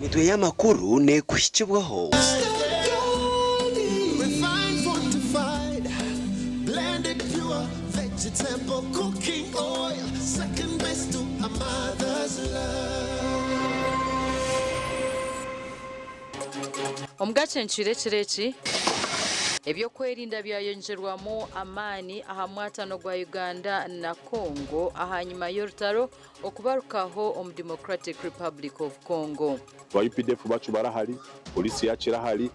Emitwe y'amakuru neekuhikibwaho. Omu gacencwire ekiro eki, eby'okwerinda byayongyerwamu amaani aha mwatano gwa Uganda na Congo ahanyima y'orutaro okubarukaho omu Democratic Republic of Congo. Ba updf bacu barahari, polisi yacu irahari.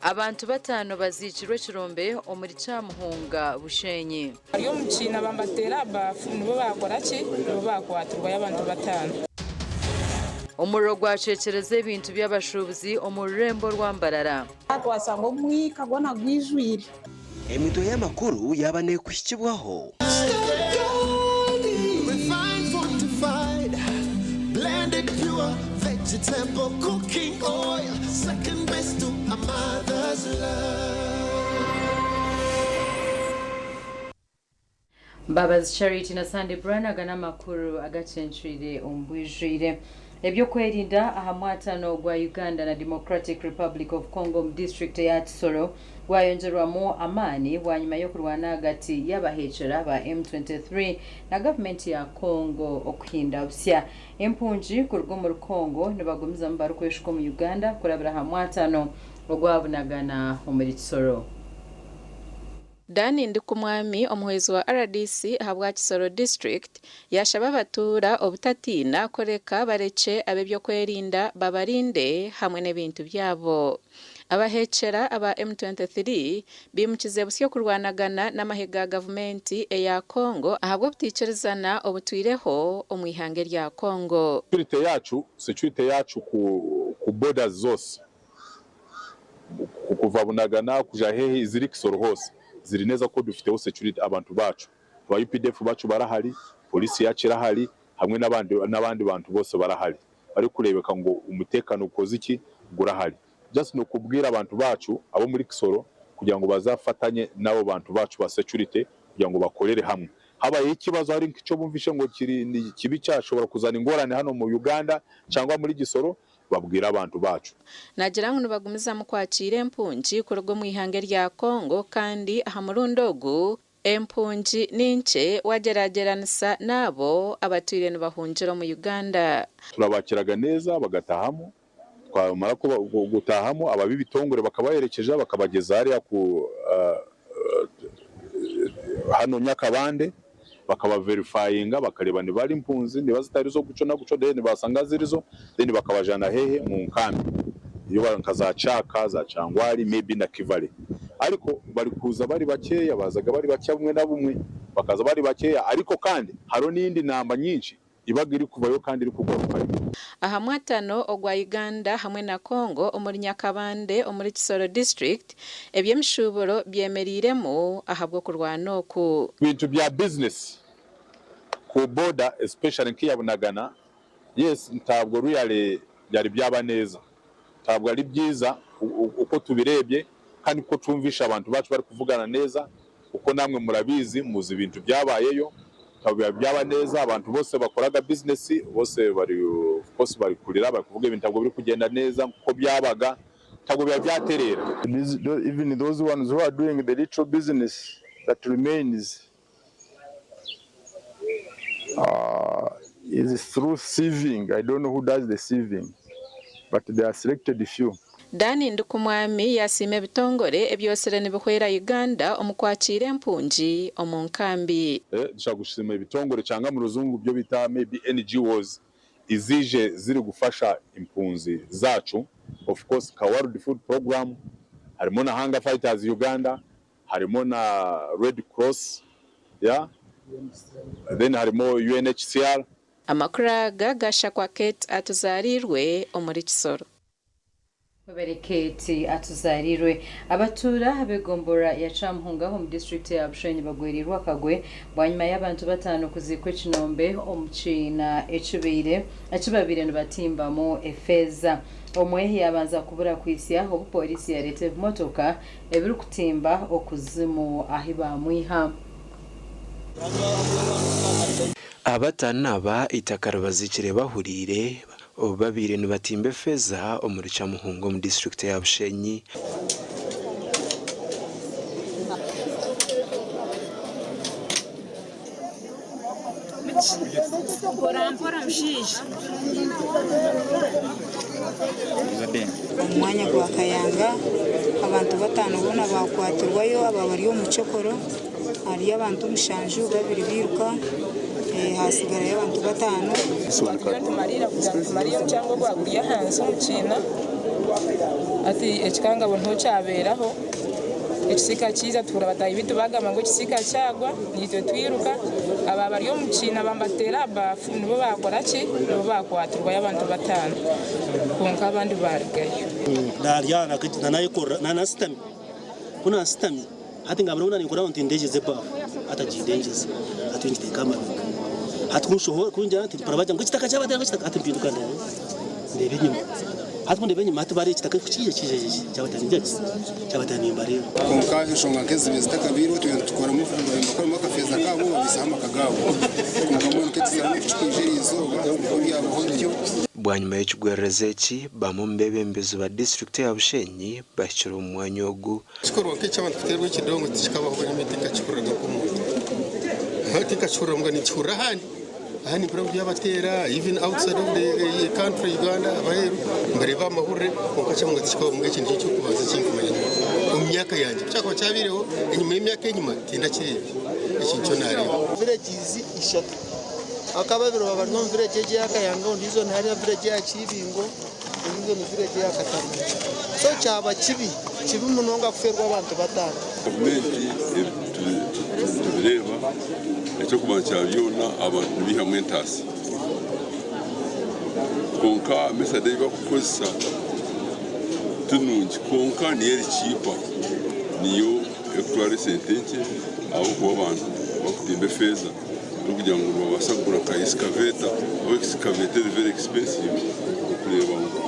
Abantu bataano baziikirwe ekirombe omuri Kyamuhunga, Bushenyi. Bari omu kiina bambateera aha baafu nibo baakora ki? Nibo baakwatirwayo abantu bataano. Omuriro gwacwekyereza ebintu by'abashuubuzi omu rurembo rwa Mbarara. Twashanga omwika gwona gwijwire. Emitwe y'amakuru yaaba neekuhikibwaho. Mbabazi Charity na Sunday Brian aga n'amakuru agacencwire omu bwijwire. Eby'okwerinda aha mwatano gwa Uganda na Democratic Republic of Congo omu disiturikiti eya Kisoro gwayongyerwamu amaani bwanyima y'okurwana ahagati y'abaheekyera ba M23 na gavumenti ya Congo okuhinda busya. Empungi kuruga omuri Congo nibagumizamu barikweshuka omu Uganda kurabira aha mwatano ogwabunagana omuri Kisoro. Dan Ndikumwami, omuhwezi wa rdc ahabwa Kisoro District yashaba abatuura obutatiina kureka barekye ab'eby'okwerinda babarinde hamwe n'ebintu byabo. Abaheekyera aba M23 baimukize busya okurwanagana n'amahe ga gavumenti eya Congo ahabw'obutaikirizana obutwireho omu ihanga erya Congo. Security yacu security yacu ku ku borders zose kuva Bunagana kuja hehe ziri Kisoro hose ziri neza kuko dufiteho security abantu bacu aba updf bacu barahari, police yacu irahari hamwe nabandi nabandi bantu bose barahari barikurebeka ngu umutekano gukoze iki gurahari just nokubwira abantu bacu abo muri Kisoro kugira ngu bazafatanye nabo bantu bacu ba security kugira ngu bakorere hamwe habayeho ikibazo hari nkico bumvishe ngo kiri ni kibi cyashobora kuzana ingorane hano mu Uganda cyangwa muri Gisoro babwire abantu bacu. Naagira ngu nibagumizamu kwakiira empungi kuruga omu ihanga erya Congo kandi aha murundi ogu empungi ni nkye wagyeragyeranisa n'abo abatwire nibahungira omu Uganda. Turabakiraga neza bagatahamu, twamara gutahamu abab'ibitongore bakabaherekyeza bakabageza hariya ku hano Nyakabande bakabaverifayinga bakareba niba ari impunzi niba zitari zo guco na guco then basanga zirizo then bakabajana hehe mu nkambi iyo nka za Caka za Cangwari maybe na Kivale ariko bari kuza bari bakeya bazaga bari bakeya bumwe na bumwe bakaza bari bakeya ariko kandi haro n'iyindi namba nyinshi ibaga iri kuvayo kandi iri kugarukayo. Aha mwatano ogwa Uganda hamwe na Congo omuri Nyakabande omuri Kisoro District, eby'emishuuburo byemereiremu ahabw'okurwana oku. Ebintu bya business ku border especially nk'iya Bunagana yes ntabwo really byari byaba neza ntabwo ari byiza uko tubirebye kandi uko twumvisha abantu bacu bari kuvugana neza kuko namwe murabizi muzi ibintu byabayeyo ntabwo biba byaba neza abantu bose bakoraga business bose bari of course bari kurira bari kuvuga ibintu ntabwo biri kugenda neza kuko byabaga ntabwo biba byaterera. Even those ones who are doing the little business that remains is through sieving. I don't know who does the sieving, but they are selected few. Dan Ndikumwami yasiima ebitongore ebyosire nibihwera Uganda omu kwakiira empungi omu nkambi. Dushobora gushima ebitongore cyangwa mu ruzungu byo bita maybe NGOs izije ziri gufasha impunzi zacu of course ka World Food Program harimo na Hunger Fighters Uganda harimo na Red Cross yeah then harimo UNHCR. Amakuru aga gashakwa Kate Atuzaarirwe omuri Kisoro. Webare Kate Atuzaarirwe. Abatuura ab'egomborora ya Kyamuhunga omu disiturikiti ya Bushenyi bagwereirwe akagwe bwanyima y'abantu bataano kuziikwa ekinombe omu kiina ekibaire eki babaire nibatimbamu efeeza. Omwe yaabanza kubura kuhitsya obu pooriisi yareeta ebimotoka ebirikutimba okuzimu ahi baamwiha. Abataano aba eitaka ribaziikire bahuriire. Obu babaire nibatimba efeeza omuri Kyamuhunga omu disiturikiti ya Bushenyi. Omu mwanya gwa Kayanga, abantu bataano boona baakwatirwayo aba bari omu mucokoro. Hariyo abantu mushanju, babiri bairuka hasigarayo abantu bataano. Twaturiyo nitumariira kugira ngu tumariire omucanga ogwaba guri ahansi omu kiina hati ekikangabwa niho kyabeeraho ekisiika kiija tuhurira bataahi baitu bagamba ngu ekisiika kyagwa naitwe twiruka aba bari omu kiina bambateera aha baafu nibo baakora ki nibo baakwatirwayo abantu bataano kwonka abandi baarugayo. Naasitami ku naasitami hati ngamba nyowe ninkora nti ndegyeze ebaafu hati agindengyeza hati ngiteeka aha mabega hati ku nshohora ku ngira nti mpurira bagira ngu ekitaka kyabateera ngu ekitaka hati mpinduka ndeeba ndeeba enyima hati ku ndeeba enyima hati bariya ekitaka ku kiija kiija kiija kyabateera ningira ki kyabateera nimbareeba. Kwonka enshonga nk'ezi zibaire zitakabaireho twine tukoramu bakoramu akafeeza kaabo babaisaho amaka gaabo. Kwonka mbwenu nk'ekizaani kukikwija eriizooba nikwo byabaho bityo. Bwanyima y'ekigwererezi eki, bamwe omu beebembezi ba disiturikiti ya Bushenyi bahikire omu mwanya ogu. Ekikorwa nk'eky'abantu kuteerwa ekidongo tikikabaho bwanyima tinkakihuriraga nk'omuntu. Tinkakihurira mbwa ninkihurira ahandi. Ahandi nimpurira ngu byabateera even outside of the country Uganda abaheeru mbareeba aha mahurire kwonka kyangwa tikikabaho mbwa eki nikyo ky'okubanza ekinkumanya nyowe omu myaka yangye. Ku kyakuba kyabaireho enyima y'emyaka enyima tindakireebire. Eki nikyo naareeba. Villages ishatu. Aka babiri baba bari omu village egi eya Kayanga ondiijo ni hariya village eya Kiibingo endiijo ni village eya Katabo. So kyaba kibi, kibi munonga kufeerwa abantu bataano. Gavumenti nitubireeba, eky'okubanza kya byona abantu nibaihamu entaasya kwonka method ei barikukozesa ti nungi kwonka niyo eri cheaper niyo erikutwara esente nkye ahabw'okuba abantu bakutimba efeeza n'okugira ngu nibabaasa kugura nka excavator ahakuba excavator eri very expensive okureeba ngu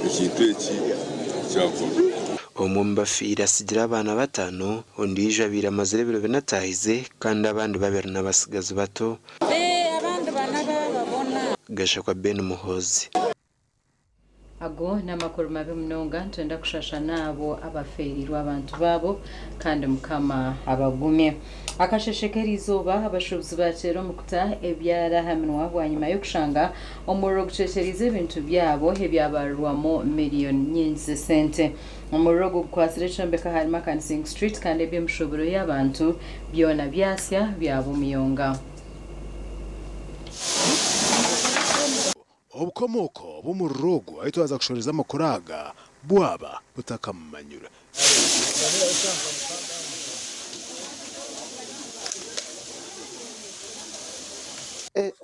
ekintu eki kyakorwa. Omwe omu bafiire atsigire abaana bataano, ondiijo abaire amazire ebiro bina ataahize kandi abandi babiri n'abatsigazi bato. Gashakwa Ben Muhoozi. Ago n'amakuru mabi munonga, nitwenda kushasha n'abo abafeereirwe abantu baabo kandi Mukama abagumye. Akasheshe k'eriizooba abashuubuzi baakyera omu kuta ebyara aha minwa bwanyima y'okushanga omuriro gucwekyereize ebintu byabo ebyabarirwamu miriyoni nyingi z'esente. Omuriro ogu gukwatsire ekyombeko ahari Makansing Street kandi eby'emishuuburo y'abantu byona byasya byaba omuyonga. Obukomooko bw'omuriro ogu ahu twaza kushoreza amakuru aga bwaba butakamumanyirwe.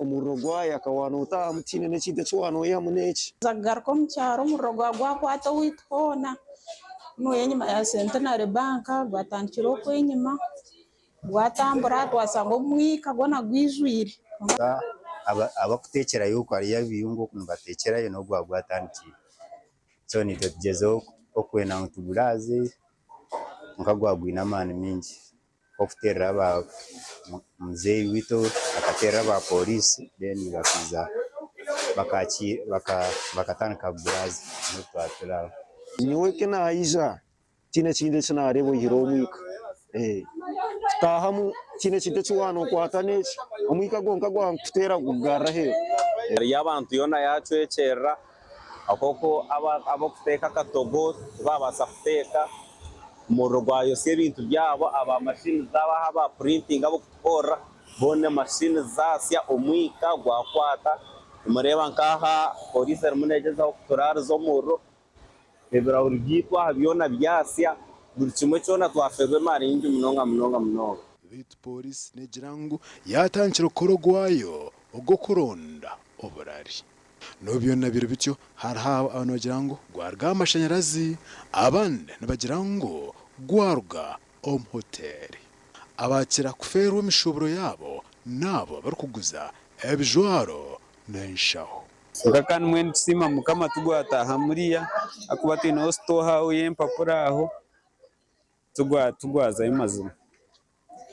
Omuriro gwayaka waanootaahamu tihaine n'ekintu eki waanoihamu n'eki. Naaza kugaruka omu kyaro omuriro gwaba gwakwata owaitu hoona nooya enyima ya Centenary Bank gwatandikira okwo enyima gwatambura twashanga omwika gwona gwijwire. Abakutekyerayo okwo hariyo abiyungu okwo nibatekyerayo niho gwaba gwatandikiire so naitwe tugyezeho okwenda ngu tuguraaze kwonka gwaba gwine amaani maingi nk'okuteerera aba muzeeyi waitu akateerera aba pooriisi then bakaija bakatandika kuguraaza niho twaba turi aho. Nyowe ku naija tihaine ekindi eki naareeba oihireho omwika. Kutaahamu tihaine ekintu eki waanokwata n'eki, omwika gwonka gwakuteera gukugarura aheeru. Hariyo abantu yoona yaacwekyerera ahabw'oku abarikuteeka akatogo tibaabaasa kuteeka, omuriro gwayotsya ebintu byabo, aba mashini zaabo ahu aba purintinga ab'okutukorera boona emashini zaasya omwika gwakwata, nimureeba nk'aha pooriisi erimu neegyezaho kuturaariza omuriro. Ebirahuri byaitu aha byona byasya, buri kimwe kyona twafeerwa emaari nyingi munonga munonga munonga. Beitu pooriisi negira ngu yaatandikire kukora ogwayo ogw'okuronda oburari. N'obu byona biri bityo, hariho abantu bagira ngu gwaruga aha mashanyarazi, abandi nibagira ngu gwaruga omu hoteeri. Abakira kufeerwa emishuuburo yaabo n'abo abarikuguza ebijwaro n'enshaho. Kwonka kandi mbwenu nitusiima Mukama tigwataaha muriya ahakuba twineho sitooha aho y'empapura aho tigwazayo mazima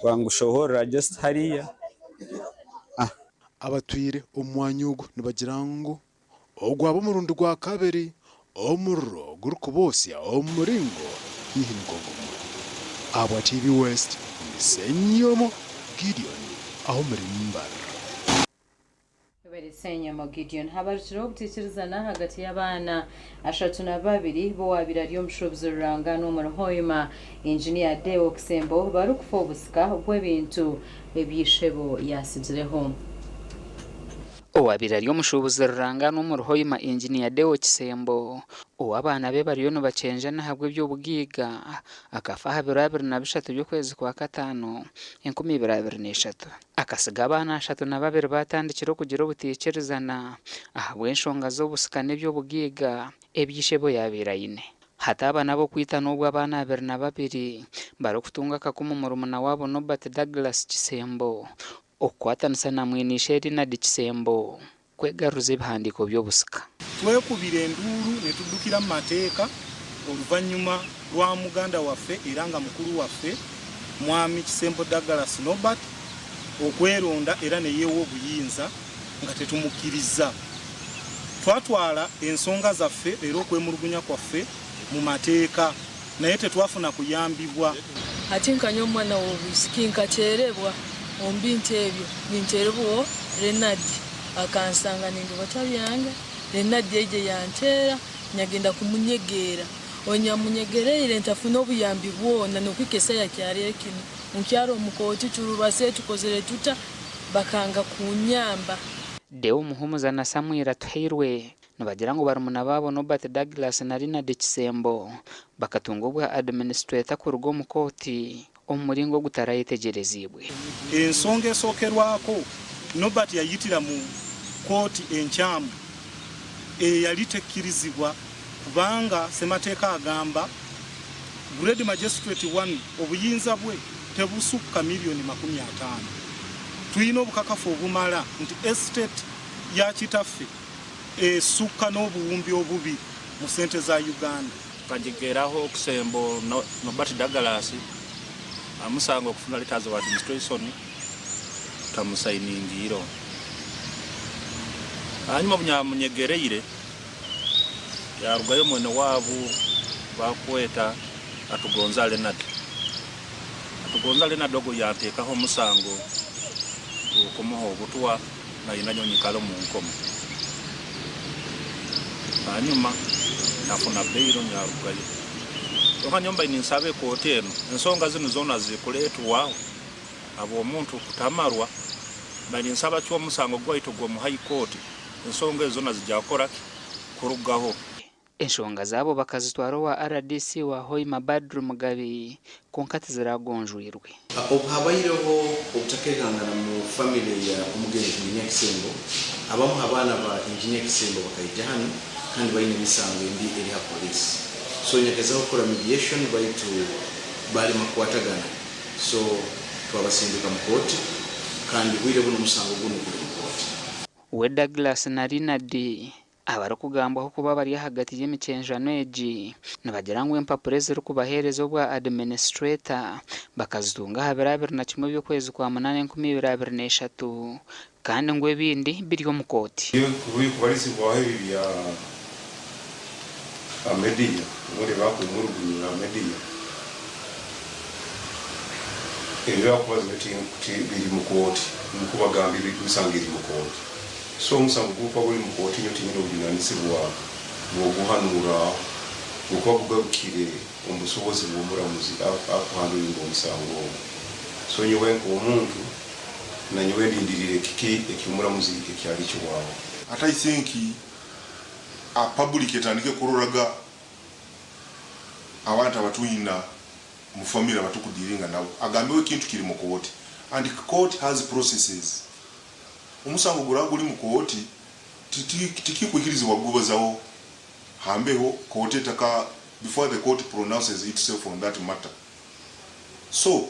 gwangushohorera just hariya. Abatwire omu mwanya ogu nibagira ngu Ogwaba omurundi gwa kabiri omuriro gurikuboosya omu muringo haihi nigwo gumwe. Ahabwa TV West, ndi Ssenyomo Gideon aha omuri Mbarara. Webare Ssenyomo Gideon. Habarukireho obutaikirizana ahagati y'abaana 32 b'owaabaire ari omushuubuzi rurangaanwa omuri Hoima, Engineer Deo Kisembo barikufa obusika bw'ebintu ebi ishebo yaatsigireho. Owabaire ari omushuubuzi rurangaanwa omuri Hoima Engineer Deo Kisembo, ou abaana be bariyo nibakyenjana ahabw'eby'obugaiga, akafa aha biro 23 by'okwezi kwa Kataano, 2023. Akasiga abaana 32 baatandikire okugira obutaikirizana ahabw'enshonga z'obusika n'eby'obugaiga ebi ishebo yaabaire aine. Hati aba n'ab'okwita n'obu abaana 22 barikutunga akakumu murumuna waabo Norbert Douglas Kisembo okukwatanisa na mwine-ishe Rinard Kisembo kwegaruza ebihandiiko by'obusika. Twekubira enduuru ne tuddukira mu mateeka oluvannyuma lwa muganda waffe era nga mukulu waffe Mwami Kisembo Douglas Norbert okweronda era ne yeewa obuyinza nga tetumukkirizza. Twatwala ensonga zaffe era okwemulugunya kwaffe mu mateeka naye tetwafuna kuyambibwa. Hati nkanye omwana w'obwisiki nkaceerebwa omu bintu ebyo, ninceerebwa o Renard akansanga nindubata byange, Renard yaija yanteera nyagenda kumunyegeera, onyamunyegereire ntafune obuyambi bwona n'okuhika esaaha yakyaro ekinu, nkyari omu kooti turubase tukozire tuta bakanga kunyamba. Deo Muhumuza na Samuel Atuhairwe Nibagira ngu barumuna baabo Norbert Douglas na Rinard Kisembo bakatunga obwa administrator kuruga omu kooti omu muringo ogutarayetegyerezibwe. Ensonga esookerwako, Norbert yayitira mu kooti enkyamu eyali tekkirizibwa kubanga ssemateeka agamba Grade Magistrate one obuyinza bwe tebusukka milioni 50. Tulina obukakafu obumala nti estate ya kitaffe esukka n'obuwumbi obubiri mu ssente za Uganda. Tukagigeraho Kisembo Norbert Douglas amusanga okufuna letters of administration tutamusayiningiireho. Ahanyuma obunyamunyegereire yarugayo mwene waabu bakweta Atugonza Leonard. Atugonza Leonard ogu yanteekaho omusango gw'okumuha obutwa nayenda nyowe nyikale omu nkomo. Hanyuma nafuna bail nyarugayo. Kwonka nyowe mbaire ninsaba ekooti enu ensonga zinu zoona zikuleetwaho habw'omuntu kutamarwa, mbaire ninsaba ki omusango gwaitu ogw'omu High Court ensonga ezo zoona zija kukora ki? Kurugaho. Enshonga zaabo bakazitwara owa rdc wa Hoima Badru Mugabi kwonka tiziragonjwirwe. Obu habaireho obutakerihangana mu family ya omugenzi Engineer Kisembo, abamu ha baana ba Engineer Kisembo bakaija hanu kandi baine emisango endi eri ha police. So nyagezaho kukora mediation baitu balema kukwatagana so twabasindika mu kooti kandi bwire bunu omusango gunu guli mu kooti. We Douglas na Rinard Abarikugambwaho kuba bari ahagati y'emikyenjano egi nibagira ngu empapura ezirikubaheereza obwa administrator bakazitunga aha biro 21 by'okwezi kwa munaana 2023 kandi ngu ebindi biri omu kooti. Kubikubarizibwaho ebi bya media obundi bakwemurugurira media ebi bakubaza ti biri mu kooti nikwo bagambire emisango eri mu kooti. So omusango gukuba guri mu kooti nyowe tinyine obujunanizibwa bw'oguhanura gukuba gugarukire omu busobozi bw'omuramuzi akuhanduringa omusango ogwo. So nyowe nk'omuntu nanyowe ndindirire kiki eky'omuramuzi ekyali kiwaho. Ate I think a public etandike kuroraga abantu abatuyina mu family abatukudiringa nabo agambeho ekintu kiri mu kooti and court has processes. Omusango guraba guri mu kooti tikikwikirizibwa gubazaho hambeho kooti etaka before the court pronounces itself on that matter. So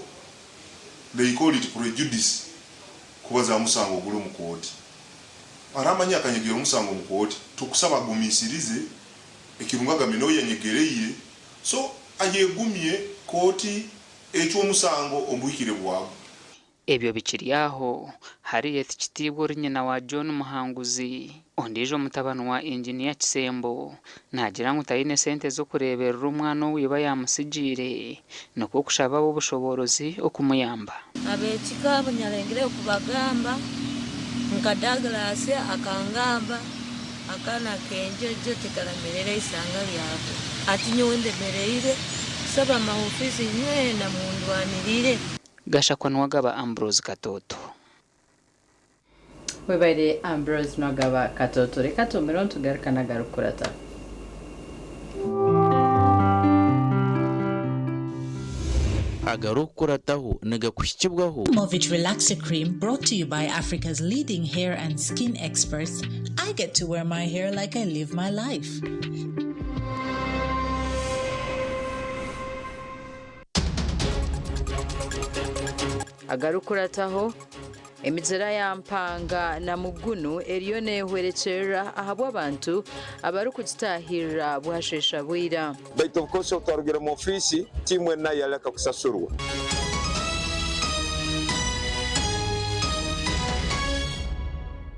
they call it prejudice kubaza musango guri mu kooti. Aramanya akanyegera omusango mu kooti tukusaba agumisirize ekirunga gamino yanyegereire so ayegumye kooti ekyomusango omuhikire bwago. Ebyo bikiri aho, Harriet Kitiibwa ori nyina wa John Muhanguzi. Ondiijo mutabani wa Inginiya Kisembo naagira ngu taine sente z'okureeberera omwana ou iba yaamutsigiire nikwo kushaba ab'obushoboorozi okumuyamba. Ab'ekika abu nyarengireyo kubagamba nka Douglas akangamba akaana k'enjojo tikaramerera isanga lyako ati nyowe ndemereire kusaba amaofiisi nywena mundwanirire. Gashakwa Nuwagaba Ambrose Katoto. Webaire Ambrose Nwagaba Katoto. Reka tumire nitugaruka n'agarikukurataho. Agarikukurataho nigakuhikibwaho. Movit Relaxer Cream brought to you by Africa's leading hair and skin experts. I get to wear my hair like I live my life. Agarikukurataho, Emigyera ya Mpanga na Mugunu eriyo neehwerekyerera ahabw'abantu abarikugitaahirira bwasheesha bwira. Baitu of course obu twarugire mu ofiisi, tiimu ena yaleka kusasurwa.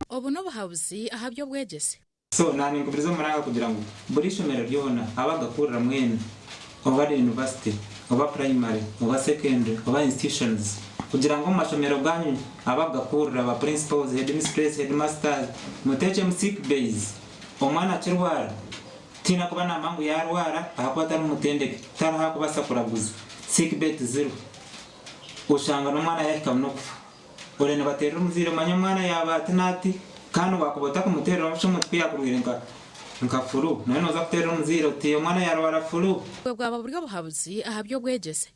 Obu n'obuhabuzi aha by'obwegyese. So naninkubiriza omuranga kugira ngu buri ishomero ryona abagakurira mwena oba ari university oba primary oba secondary oba institutions kugira ngu omumashomero ganyu abagakurira ba principals, headmistress, headmasters mutekyemu sick bays omwana akirwara tihaine kuba namanya ngu yarwara ahakuba tari mutendeke tariho akubasa kuraguza sick bay tiziriho oshanga nomwana yahika nokufa. Ore nibateerera omuzaire omanye omwana yaaba ati n'ati kandi waakuba otakumuteerera busha omuntu ku yaakurwaire nka nka furu noba nooza kuteerera omuzaire oti omwana yaarwara furu. Obwo bwaba buri obuhabuzi aha by'obwegyese.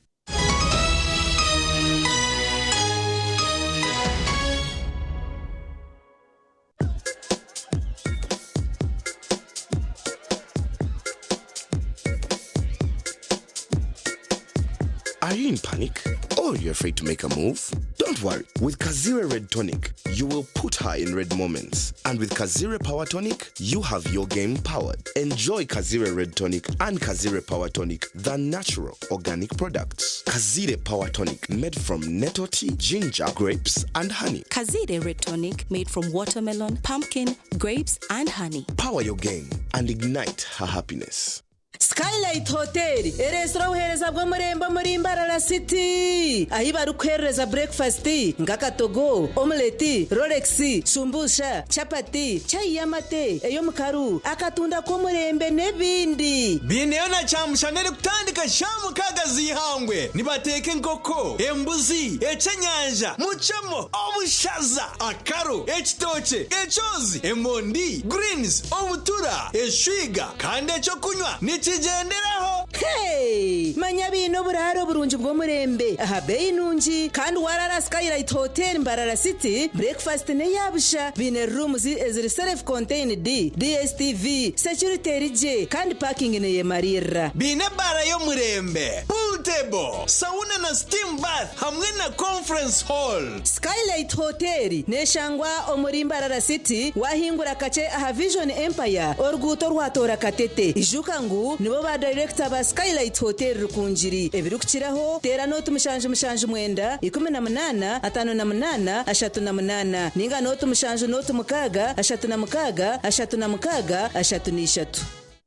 Are you in panic? Or you're afraid to make a move? Don't worry. With Kazire Red Tonic, you will put her in red moments. And with Kazire Power Tonic, you have your game powered. Enjoy Kazire Red Tonic and Kazire Power Tonic, the natural organic products. Kazire Power Tonic, made from nettle tea, ginger, grapes, and honey. Kazire Red Tonic, made from watermelon, pumpkin, grapes, and honey. Power your game and ignite her happiness. Skylight Hotel ereetsire obuheereza bw'omurembe omuri Mbarara City ahi barikuheerereza burekifasiti nk'akatogo, omuleti, rolex, shumbusha, chapati, chai y'amate, ey'omukaru, akatunda k'omurembe n'ebindi. Biineyo na kyamushana erikutandika shaaha mukaaga z'eihangwe. Nibateeka enkoko, embuzi, ekyenyanja, mucemo, obushaza, akaro, ekitookye, ekyozi, emondi, greens, obutura, eshwiga kandi ekyokunywa nikigyenderaho. Hey! Manya baine oburaaro burungi bw'omurembe aha beeyi nungi kandi waraara aha Skylight Hotel Mbarara City, breakfast n'eya busha. Baine rooms eziri self contained, DSTV, security eri gye kandi parking neyemariirira. Baine ebaara y'omurembe, pool table, sauna na steam bath hamwe na conference hall. Skylight Hotel neshangwa omuri Mbarara City wahingura kakye aha Vision Empire oruguuto orwatoora Katete. Ijuka ngu nibo ba dayirekita ba Skylight Hotel Rukungiri. Ebirikukiraho teera nooti 779 18 58 38 ninga nooti 7 nooti 6 36 36 33.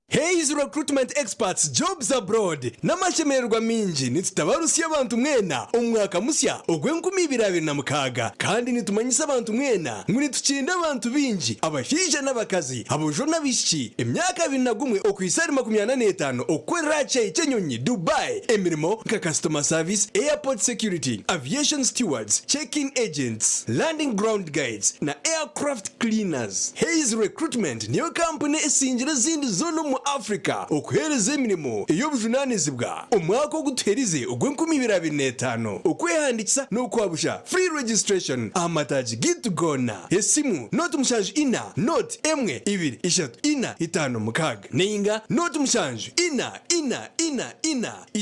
Hays Recruitment Experts Jobs Abroad N'amashemererwa maingi nitutabarusya abantu mwena omu mwaka musya ogw'enkumi ibiri abiri na mukaaga kandi nitumanyisa abantu mwena ngu nitukinda abantu baingi abashaija n'abakazi, aboojo n'abaishiki emyaka 21 okuhitsya ahari 45 okukorera aha kishaayi ky'enyonyi Dubai emirimo nka Customer Service, Airport Security, Aviation Stewards, Check-in Agents, Landing Ground Guides na Aircraft Cleaners. Hays Recruitment niyo kampuni esingire ezindi zoona omu Africa okuheereza emirimo ey'obujunanizibwa omwaka ogu tuherize ogw'enkumi ibiri abiri n'etaano. Okwehandiikisa n'okwabusha, free registration, aha mataagi gaitu goona. Esimu, 0 7 4 1 2 3 4 5 6 nainga 0 7 4 4 4 4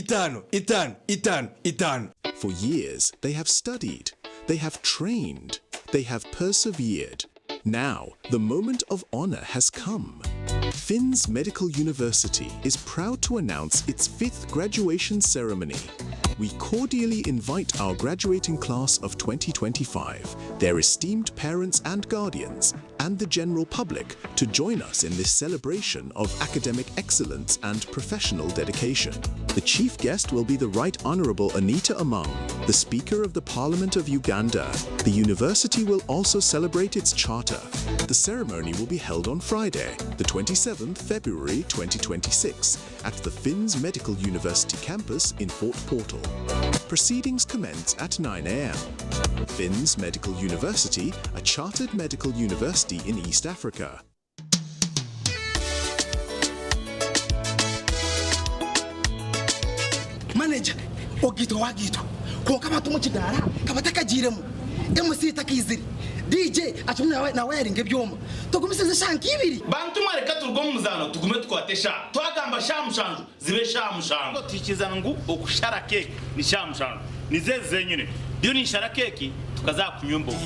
5 5 5 5. For years, they have studied, they have trained, they have persevered. Now, the moment of honor has come. Finn's Medical University is proud to announce its fifth graduation ceremony. We cordially invite our graduating class of 2025, their esteemed parents and guardians, and the general public to join us in this celebration of academic excellence and professional dedication. The chief guest will be the Right Honorable Anita Among, the Speaker of the Parliament of Uganda. The university will also celebrate its charter. The ceremony will be held on Friday, the 27th February 2026, at the Finns Medical University campus in Fort Portal. Proceedings commence at 9 a.m. Finns Medical University, a chartered medical university in East Africa. Manager, ogaitwa wagaitwa kwonka abantu omu kidaara kabatakagiiremu, MC takaizire, DJ akirimu nawayaringa ebyoma, tugumisirize eshaaha nka ibiri. Bantu mwe reka turuge omu muzaano tugume tukwate eshaaha. Twagamba shaaha mushanju zibe shaaha mushanju. Twikiriza ngu okushara keeki ni shaaha mushanju. Nizo ezi zenyine. Ndiyo ninshara keeki tukaza aha kunywa embogo.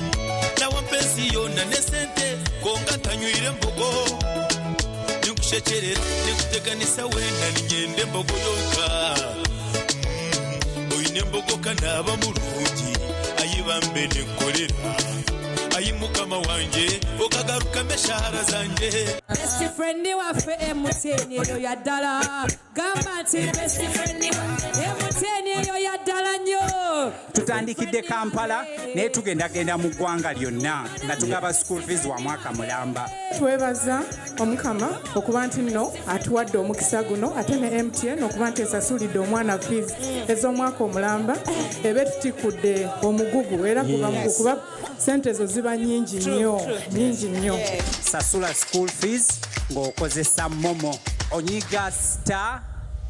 Nawe mpa ensi yoona n'esente kwonka ntanywire mbogo. Ninkushekyerera, ninkuteganisa weena niinyenda embogo yonka. Oine embogo ka naaba murungi, ayi bambe ninkukorera. Ayi Mukama wangye, okagarukamu eshaara zangye. Best friend waffe MTN eyo ya ddala. Gamba nti best friend waffe MTN eyo ya ddala nnyo. Tutandikidde Kampala naye tugendagenda mu ggwanga lyonna nga tugaba school fees wa mwaka mulamba. Twebaza Omukama okuba nti nno atuwadde omukisa guno ate ne MTN okuba nti esasulidde omwana fees ez'omwaka omulamba eba etutikkudde omugugu era kuba kuba sente ezo ziba nyingi nnyo nyingi nnyo. Sasula school fees ng'okozesa MoMo. Onyiga star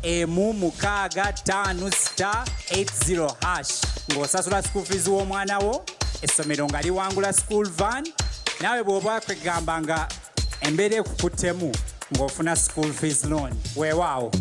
emu mukaaga ttaano star 80 hash ng'osasula school fees w'omwana wo, essomero nga liwangula school van, naawe bw'oba kwegamba nga embeera ekukuttemu ng'ofuna school fees loan. Weewaawo.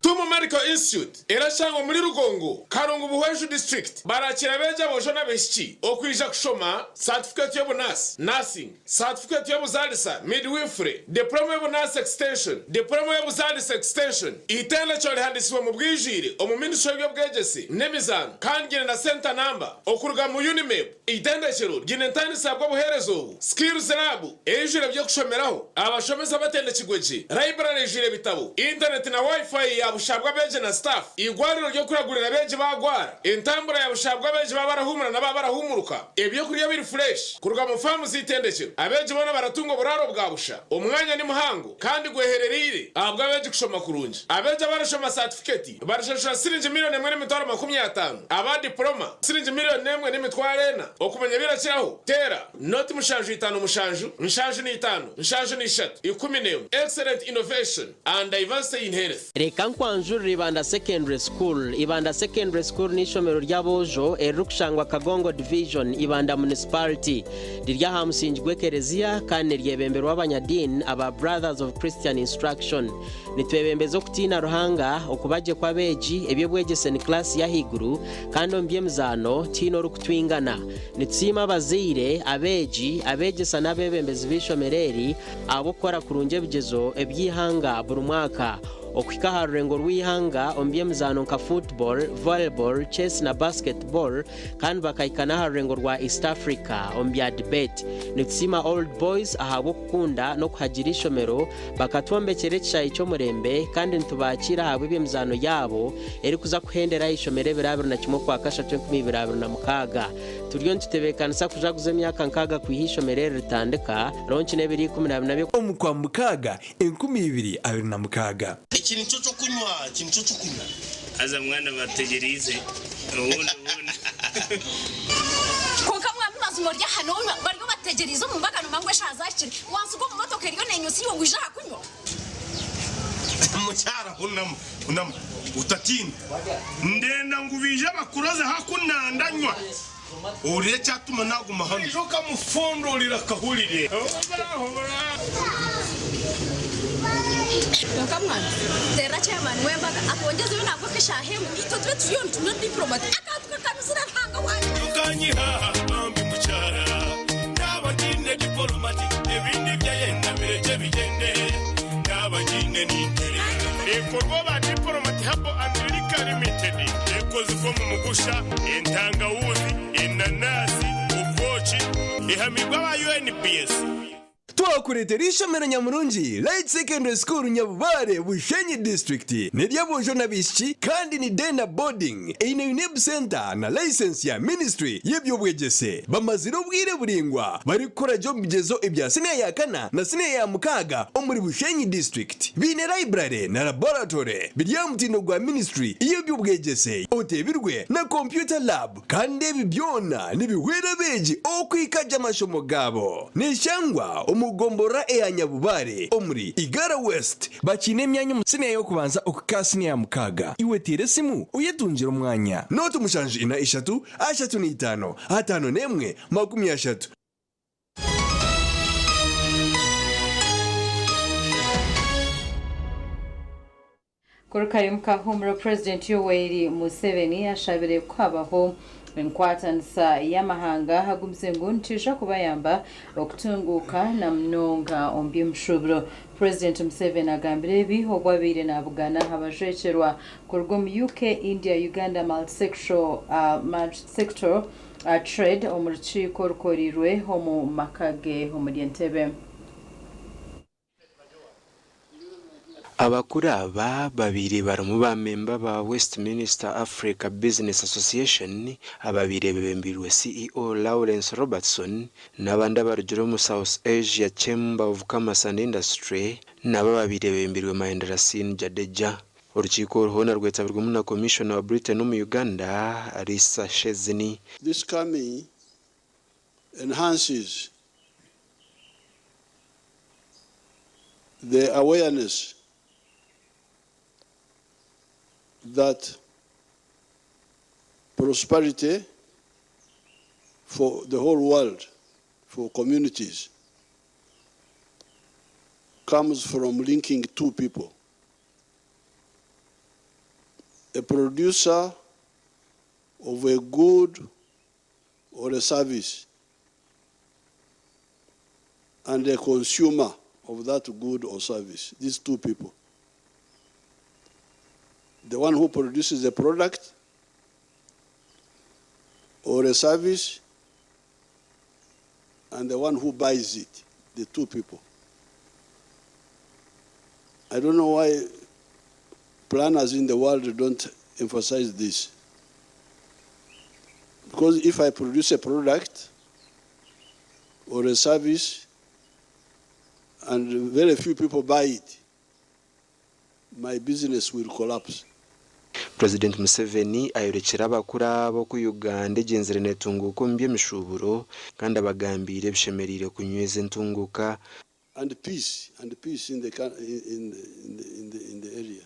Tumu Medical Institute erashangwa omuri Rugongo, Karungu Buhweju District. Barakira abeegi aboojo n'abaishiki okwija kushoma satifikeeti y'obunaasi, Nursing, satifikeeti y'obuzaalisa, Midwifery, Diploma y'obunaasi Extension, Diploma y'obuzaalisa Extension. Eitendekero rihandiisibwe omu bwijwire omu Ministry y'eby'obwegyese n'emizaano kandi ryine na centre number okuruga mu UNIMEB. Eitendekero ryine entandisa ahabw'obuheereza obu, Skills Lab eijwire eby'okushomeraho, abashomesa abatendekirwe gye, library eijwire ebitabo, intaneti na Wi-Fi ya busha ahabw'abeegi na staff, eigwariro ry'okuragurira abeegi baagwara, entambura ya busha ahabw'abeegi baaba barahuumura na baaba barahuumuruka, ebyokurya biri fureshi kuruga mu faamu z'eitendekero. Abeegi boona baratunga oburaaro bwa busha. Omwanya ni muhango kandi gweherereire ahabw'abeegi kushoma kurungi. Abeegi abarashoma saatifiketi barashashura siringi miriyoni emwe n'emitwaro 50, aba dipuloma siringi miriyoni emwe n'emitwaro ena. Okumanya ebirakiraho, teera noti 7 57 75 11. Excellent innovation and diversity in health. Reka nkwanjurire Ibanda Secondary School. Ibanda Secondary School n'eishomero ry'aboojo eririkushangwa Kagongo Division, Ibanda Municipality. Riri aha musingi gw'ekereziya kandi niryebemberwa abanyadiini aba Brothers of Christian Instruction. Nitwebembeza okutiina Ruhanga, okuba gye kw'abeegi, eby'obwegyese ni kilaasi y'ahaiguru kandi omu by'emizaano tihaine orikutwingana. Nitusiima abazaire, abeegi, abeegyesa n'abeebembezi b'eishomero eri ahabw'okukora kurungi ebigyezo eby'eihanga buri mwaka. Okuhika aha rurengo rw'eihanga omu by'emizaano nka football, volleyball, chess na basketball kandi bakahika n'aha rurengo rwa East Africa omu bya debate. Nitusiima Old Boys ahabw'okukunda n'okuhagira eishomero bakatwombekyera ekishaayi ky'omurembe kandi nitubakiira ahabw'eby'emizaano yaabo erikuza kuhendera aha ishomero ebiro 21 Okwakashatu 2026. Turiyo nitutebeekanisa kujaguza emyaka nkaaga kwiha eishomero eri ritandika, ronki n'ebiro 14 by'Okwa. Omu Kwamukaaga 2026. Eki nikyo ky'okunywa, eki nikyo ky'okunywa. Haza mwana bategyereize obundi obundi. Kwonka mwami mazima ori aha nonywa bariyo bategyereize omu mbaga nomanya ngu eshaaha zahikire wansiga omu motoka eriyo nenywa iwe ngu ija aha kunywa. Mukyara hunama, hunama, otatiina. Ndenda ngu baije bakuroze haku nandanywa. Ohurire ekyatuma naguma hanu. Oija okamufondorera akahurire. Kwonka mwana terera chairman w'embaga atwongyezeyo nabwo nk'eshaaha emwe itwe tube turiyo nitunywa diplomat akantu kakanuzire Ruhanga wangye. Okanyiha bambi mukyara naba ngiine dipolomati ebindi byayenda birekye bigyende naba ngiine ninterera. Neekorwa aba Diplomat Herbal and Liquor Limited. Ekozirwe omu mugusha, entangawuzi, enanasi, obwoki Ehamibwe aba UNBS. Twakureetera eishomero nyamurungi Light Secondary School Nyabubare, Bushenyi District. N'ery'aboojo n'abaishiki kandi ni day na boarding. Eine UNEB Centre na license ya Ministry y'eby'obwegyese. Bamazire obwire buraingwa barikukora gye omu bigyezo ebya siniya ya kana na siniya ya mukaaga omuri Bushenyi District. Baine library na laboratory biri aha mutindo gwa Ministry y'eby'obwegyese oteebirwe na computer lab. Kandi ebi byona nibihwera abeegi okuhika gye amashomo gaabo. Neshangwa omu gomborora eya Nyabubare omuri Igara West. Bakiine emyanya omu siniya y'okubanza okuhika aha siniya ya mukaaga. Iwe teera esimu oyetungire omwanya. Nooti mushanju ina ishatu ashatu na itaano ataano n'emwe makumi ashatu. Kurukayo omu kahuumuro, Purezidenti Yoweri Museveni ashabire ku habaho enkwatanisa y'amahanga agumize ngu nikiija kubayamba okutunguuka na munonga omu by'emishuuburo. Purezidenti Museveni agambire ebi obu abaire nabugana abajwekyerwa kuruga omu UK, India, Uganda Multisectoral Trade omu rukiiko orukoreirwe omu maka ge omuri Entebbe. Abakuru aba babaire barimu ba memba ba Westminster Africa Business Association ababaire bebembeirwe CEO Lawrence Robertson n'abandi abarugire omu South Asia Chamber of Commerce and Industry nabo ababaire bebembeirwe Mahendra Singh Jadeja. Orukiiko oru hoona rwetabirwemu na Commissioner wa Britain omu Uganda, Lisa Chesney. This coming enhances the awareness that prosperity for the whole world, for communities, comes from linking two people. A producer of a good or a service and a consumer of that good or service, these two people. The one who produces a product or a service and the one who buys it, the two people. I don't know why planners in the world don't emphasize this. Because if I produce a product or a service and very few people buy it, my business will collapse. Purezidenti Museveni ayorekire abakuru aba oku Uganda egyenzire netunguuka omu by'emishuuburo kandi abagambiire ebishemereire kunyweza entunguuka. And peace, and peace in the, in, the, in, the, in, the, in the area.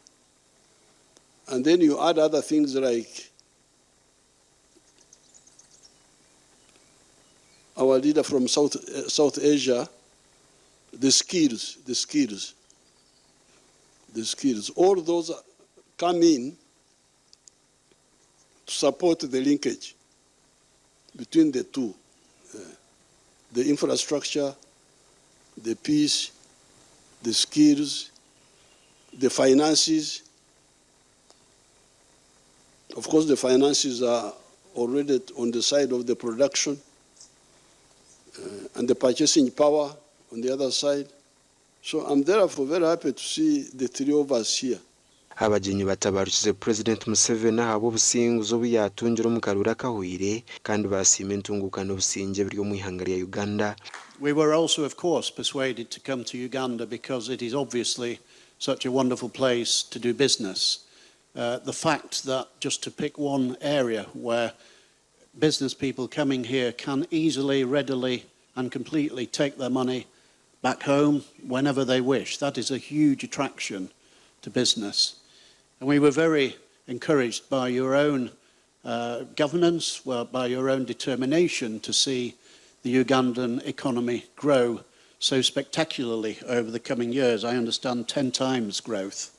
And then you add other things like our leader from South, South Asia, the skills, the skills, the skills. All those come in to support the linkage between the two, the infrastructure, the peace, the skills, the finances. Of course, the finances are already on the side of the production and the purchasing power on the other side. So I'm therefore very happy to see the three of us here. Abagyenyi batabarukize Purezidenti Museveni ahabw'obusinguzi obu yaatungire omu karuuru akahweire kandi baasiima entunguuka n'obusingye ebiri omu ihanga rya Uganda. We were also, of course, persuaded to come to Uganda because it is obviously such a wonderful place to do business. The fact that, just to pick one area where business people coming here can easily, readily and completely take their money back home whenever they wish, that is a huge attraction to business. And we were very encouraged by your own governance, well, by your own determination to see the Ugandan economy grow so spectacularly over the coming years. I understand 10 times growth.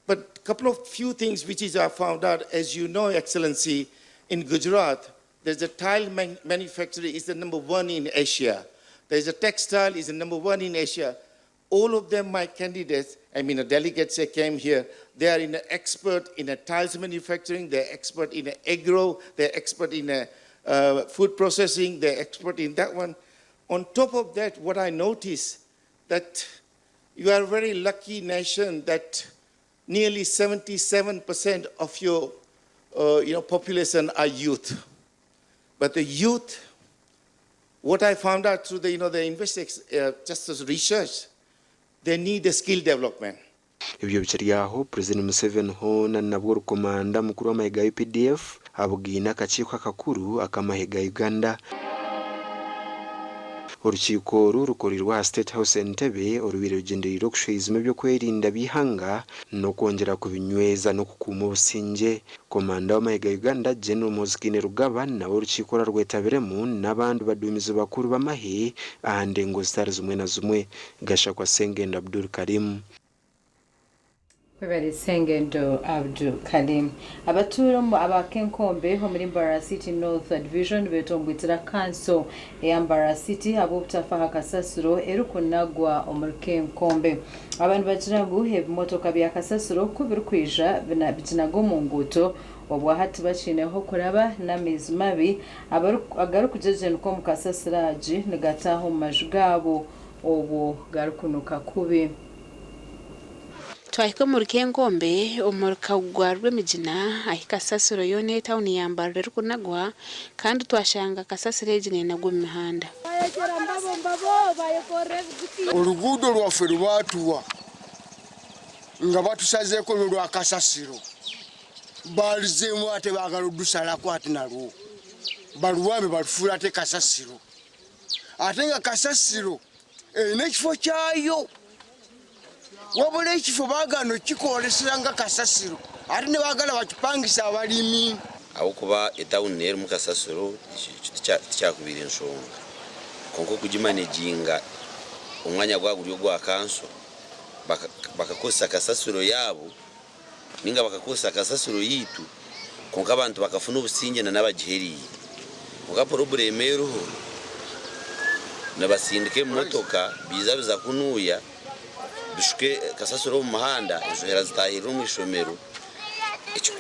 But a couple of few things which is I found out, as you know, Excellency, in Gujarat, there's a tile manufacturer is the number one in Asia. There's a textile is the number one in Asia. All of them, my candidates, I mean, the delegates that came here, they are in an expert in a tiles manufacturing, they're expert in a agro, they're expert in a Food processing, they're expert in that one. On top of that, what I notice that you are a very lucky nation that nearly 77% of your population are youth. But the youth, what I found out through the, the investigations, just as research, they need a skill development. Ebyo bikiri aho, President Museveni hoona nabwo orukomanda mukuru w'amahe ga UPDF abugaine akakiiko akakuru ak'amahe ga Uganda. Orukiiko oru rukorirwe aha State House Entebbe orubaire rugyendereire okushwijuma eby'okwerinda by'eihanga n'okwongyera kubinyweza n'okukuuma obusingye. Komanda w'amahe ga Uganda, General Muhoozi Kainerugaba nawe orukiiko oru arwetabiremu n'abandi baduumizi bakuru b'amahe aha ndengo zitari zimwe na zimwe. Gashakwa Sengendo Abdul Karim. Webare Sengendo Abdul Karim. Abatuura omu aba Kenkombe omuri Mbarara City North Division betombwitira kanso eya Mbarara City ahabw'obutafa aha kasasiro erikunagwa omuri Kenkombe. Aba nibagira ngu ebimotoka bya kasasiro ku birikwija biginaga omu nguuto obwa hati bakiine ah'okuraba n'amaizi mabi agarikugyegyenuka omu kasasiro agi nigataaha omu maju gaabo obwo garikunuka kubi. Twahika omuri Kenkombe omu rukagwa rw'Emigina ahi kasasiro yoona ey'etauni ya Mbarara erikunagwa kandi twashanga kasasiro egi nenagwa omu mihanda. Oluguudo lwaffe lwebatuwa nga batusazeeko nolwa kasasiro baluzeemu ate baagala odusalako ate nalwo baluwambe balufuule ate kasasiro ate nga kasasiro erina ekifo kyayo. Wabula ekifo baagaana okukikozesa nga kasasiro ate ne baagala bakipangisa abalimi. Ahabw'okuba etawuni neyo erimu kasasiro, ekyo tikyakubaire nshonga. Kwonka okugimaneginga omwanya gwaba guri ogwa kanso, bakakozesa kasasiro yaabo ninga bakakozesa kasasiro yaitu, kwonka abantu bakafuna obusingye na n'abagiheriire. Kwonka poroburemu eriho, nibasindika ebimotoka biiza biza kunuuya, bishuke kasasiro omu muhanda, enjohera zitaahirira omu ishomero,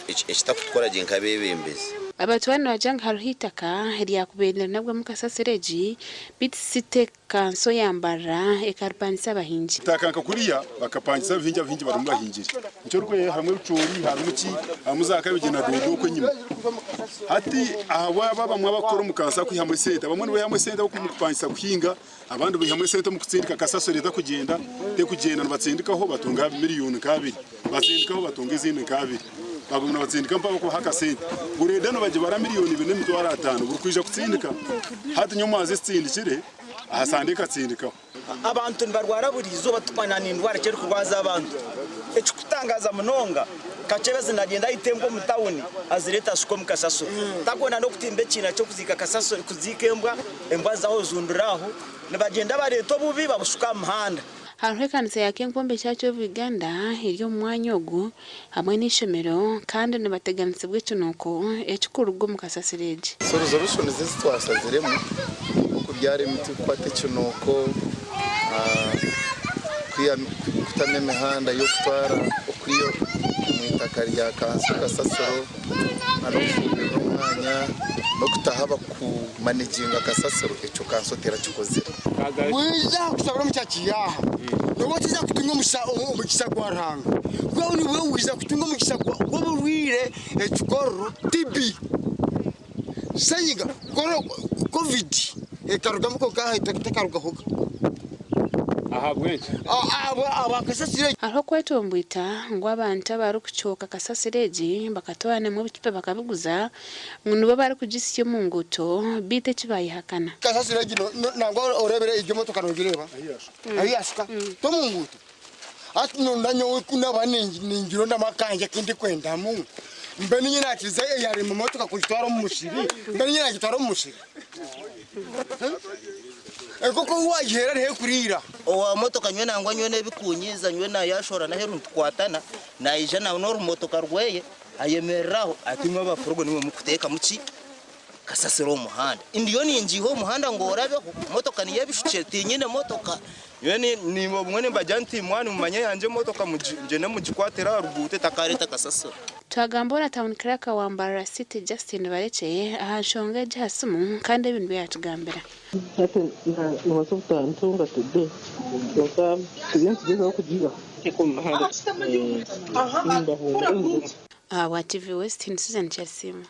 ekitakutukora gye nk'abeebembezi. Abatuura nibagira ngu hariho eitaka eryakubaire nirinagwamu kasasiro egi beitu City Kanso ya Mbarara ekaripangisa abahingi. Eitaka nka kuriya bakapangisa abahingi, abahingi barimu bahingire. Nikyo orikureeba harimu ebicoori, harimu ki, harimu za kabegi na doodo okwo enyima. Hati ahabw'abo abamwe abakukora omu kanso kwihamu esente, abamwe nibaihamu esente omu kupangisa kuhinga, abandi baihamu esente omu kutsindika kasasiro etakugyenda, tekugyenda nibatsindikaho batunga miriyoni nk'abiri, batsindikaho batunga ezindi nk'abiri. Baguma nibatsindika mpaka bakubaha akasente. Gureeda nibagibara 2,500,000 buri kwija kutsindika. Hati nyowe mwaza ezitsindikire, aha Sande ekatsindikaho. Abantu nibarwara buri izooba tikumanya ni ndwara ki erikurwaza abantu. Ekirikutangaza munonga, Kakyebezi nagyenda aita embwa omu tawuni azireeta ashuka omu kasasiro. Takwenda n'okutimba ekiina ky'okuziika kasasiro, kuziika embwa, embwa zaho zundura aho. Nibagyenda bareeta obubi babushuka aha muhanda. Hariho ekanisa ya Kenkombe Church of Uganda eri omu mwanya ogu hamwe n'eishomero kandi nibateganisibwa ekinuuko ekirikuruga omu kasasiro egi. So resolutions ezi twashaziremu okubyara emiti kukwata ekinuuko, kutamu emihanda y'okutwara okwiha omu itaka rya kanso kasasiro n'okufumbirira omwanya n'okutaho abakumanaginga kasasiro ekyo kanso terakikozire. Wija kusabira omu church yaha noba otiza kutunga omugisa gwa Ruhanga gwe niwe wija kutunga omugisa gw'oburwire ekikororo TB senyiga covid ekarugamu konka tekarugahoga. Ahabw'enki? Ahabwa kasasiro. Hariho okwetombwita ngu abantu abarikucooka kasasiro egi bakatwaranamu ebicupa bakabiguza ngu nibo barikugisya omu nguuto beitu eki bayehakana. Kasasiro egi nangwa oreebire egyo emotoka nogireeba ahu yashuka t'omu nguuto. Hati nonda nyowe ku naba ningirondamu akangye aku ndikwendamu mbe ninye nakiriza eyari omu motoka kugitwara omu musiri mbe ninye nagitwara omu musiri. Enkoko ahu wagiheera niho ekuriira. Owa motoka nyowe nangwa nyowe n'ebikunyiiza nyowe nayashora n'aheeru nitukwatana naija nawe n'orumotoka rweye ayemerera aho ati imwe abafurugo nimwe mukuteekamu ki kasasiro omu muhanda. Ndiyo ningiiha omu muhanda ngu orabeho motoka niyo ebishukire tinyine motoka. Nyowe obumwe nimbagira nti mwana mumanye eyangye emotoka mugyende mugikwatire aha ruguuto etakareeta kasasiro. Twagamba na Town Clerk wa Mbarara City Justin Barekye aha nshonga egi aha simu kandi ebi nibyo yatugambira. Hati nobaasa obutantunga today kwonka turiyo nitugyezaho kugiba omu muhanda nimbahunga. Ahabwa TV West, ndi Susan Kyarisiima.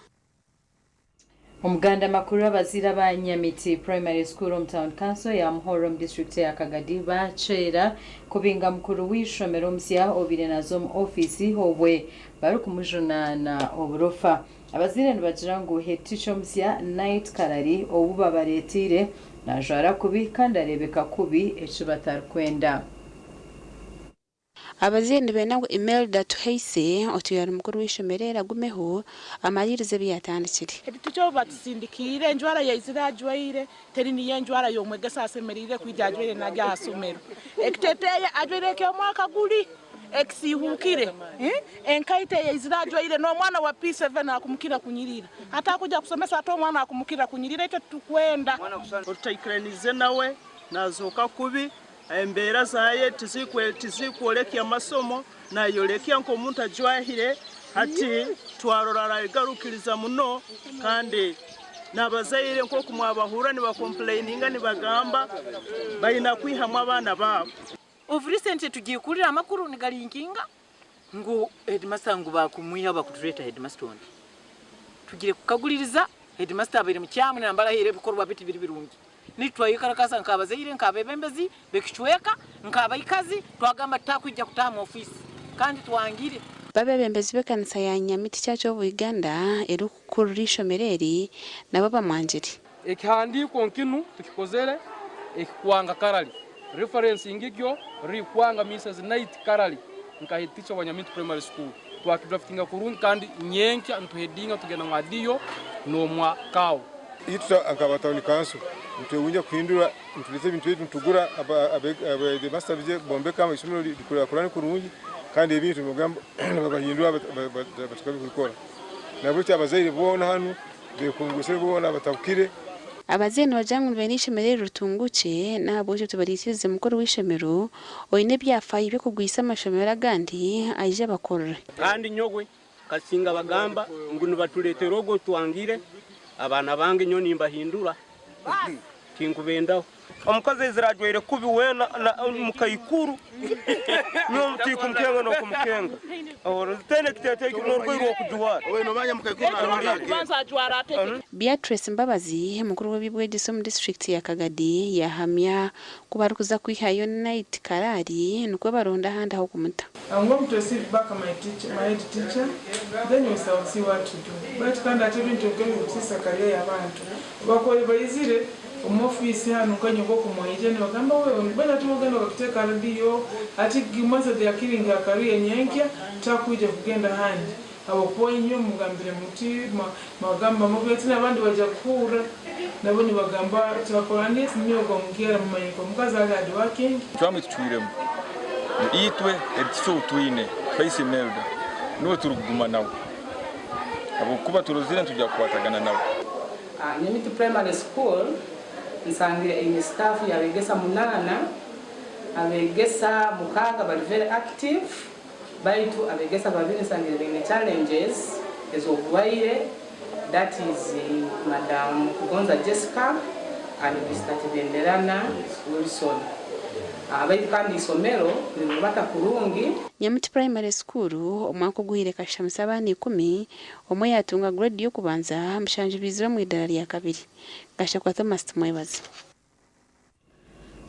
Omuganda makuru abaziire aba Nyamiti Primary School omu Town Council ya Muhorro omu disiturikiti ya Kagadi bakyeera kubinga mukuru w'eishomero omusya obaire naaza omu ofiisi obwe barikumujunaana oburofa. Abazaire nibagira ngu headteacher omusya Night Karari ou babareeteire najwara kubi kandi areebeka kubi eki batarikwenda. Abazaire nibenda ngu Imelda Tuhaise, otwire ari mukuru w'eishomero eri agumeho amaririze ebi yaatandikire. Headteacher ou batusindikiire enjwara yaizire ajwaire teri niyo enjwara y'omwegesa asemereire kwija ajwaire nagya aha somero. Ekiteteeya ajwaire eky'omwaka guri ekisiihuukire, enkaito eyaizire ajwaire n'omwana wa P7 akumukira kunyirira. Hati akuja kusomesa ata omwana akumukira kunyirira itwe titukwenda. Otutaikiraniize nawe nazooka kubi, embeera zaye tizikworekya amasomo, nayorekya nk'omuntu ajwahire. Hati twarora aragarukiriza muno, kandi n'abazaire nk'oku mwabahura nibakomplaininga nibagamba balina kwihamu abaana baabo. Of recent tugikurira amakuru nigalinkinga ngu headmaster ngu bakumwiha bakutureta headmaster ondi. Tugire kukaguliriza headmaster abaire mukyamu nambara ahaire ebikorwa bye tibiri birungi. Nitwe twayekarakasa nk'abazaire, nk'abebembezi b'ekicweka, nk'abaikazi twagamba tutakwija kutaha mu ofiisi kandi twangire. Babebembezi b'ekanisa ya Nyamiti Church of Uganda erikukurira eishomero eri nabo bamwangire. Ekihandiiko nkinu tukikozere ekikwanga Karari reference ngigyo rikwanga Mrs Night Karari nka head teacher wa Nyamiti Primary School twakidraftinga kurungi kandi nyenkya nituhedinga tugenda mwa Diyo n'omwa Kao. Itwe nkaba town council nitwewunya kuhindura nitureeta ebintu ebi nitugura abahedimasita baije bombeka eishomero rikurakurane kurungi kandi ebintu nibabahindura batakabikora. Nahabwekyo abazaire boona hanu bekungusire boona batabukire. Abazaire nibagira ngu nibenda eishomero eri ritunguukye n'ahabw'ekyo tibariikirize mukuru w'eishomero oine ebyafaayo by'okugwisa amashomero agandi aije abakorere. Kandi nyowe kasinga bagamba ngu nibatureetera ogwo twangire, abaana bange nyowe nimbahindura, tinkubendaho. Omukazi aizire ajwaire kubi weena mukaikuru, nyowe tinkumukenga n'okumukenga. Taine kiteteeyi n'orugoye rw'okujwara. Beatrice Mbabazi, mukuru w'eby'obwegyese omu disiturikiti ya Kagadi yaahamya ku barikuza kwihayo Night Karari nikwo baronde ahandi ah'okumuta. I'm going to receive back my teacher, my head teacher, then we shall see what to do. But kandi ate ebintu nk'ebyo career y'abantu. Bakora baizire omu ofiisi hanu nkanye nk'okumwija nibagamba wewe bana tumugenda bakuteka radio ati gimaze they are killing her career nyenkya takwija kugenda handi. Habwokuba inywe mugambire muti mwagamba mubi ati n'abandi baja kuhurra nabo nibagamba twakora nesi nimyogo mukyera mumanyiko omukazi ali hard working. Twamwe tucwiremu itwe ebitiso twine Face Imelda niwe turikuguma nawe habwokuba turozire nitujya kukwatagana nawe. Nyamiti Primary School nsangire eine staff y'abegesa 8, abegesa 6 bari very active, baitu abegesa 2 nsangire baine challenges ez'oburwaire, that is Madam Kugonza Jessica and Mr Tibenderana Wilson. Baitu kandi isomero niribata kurungi. Nyamiti Primary School omwaka oguhire kashamisa abaana 10, omwe yatunga grade y'okubanza, 7 bizire omu idara lya 2. Gashakwa Thomas Tumwebaze.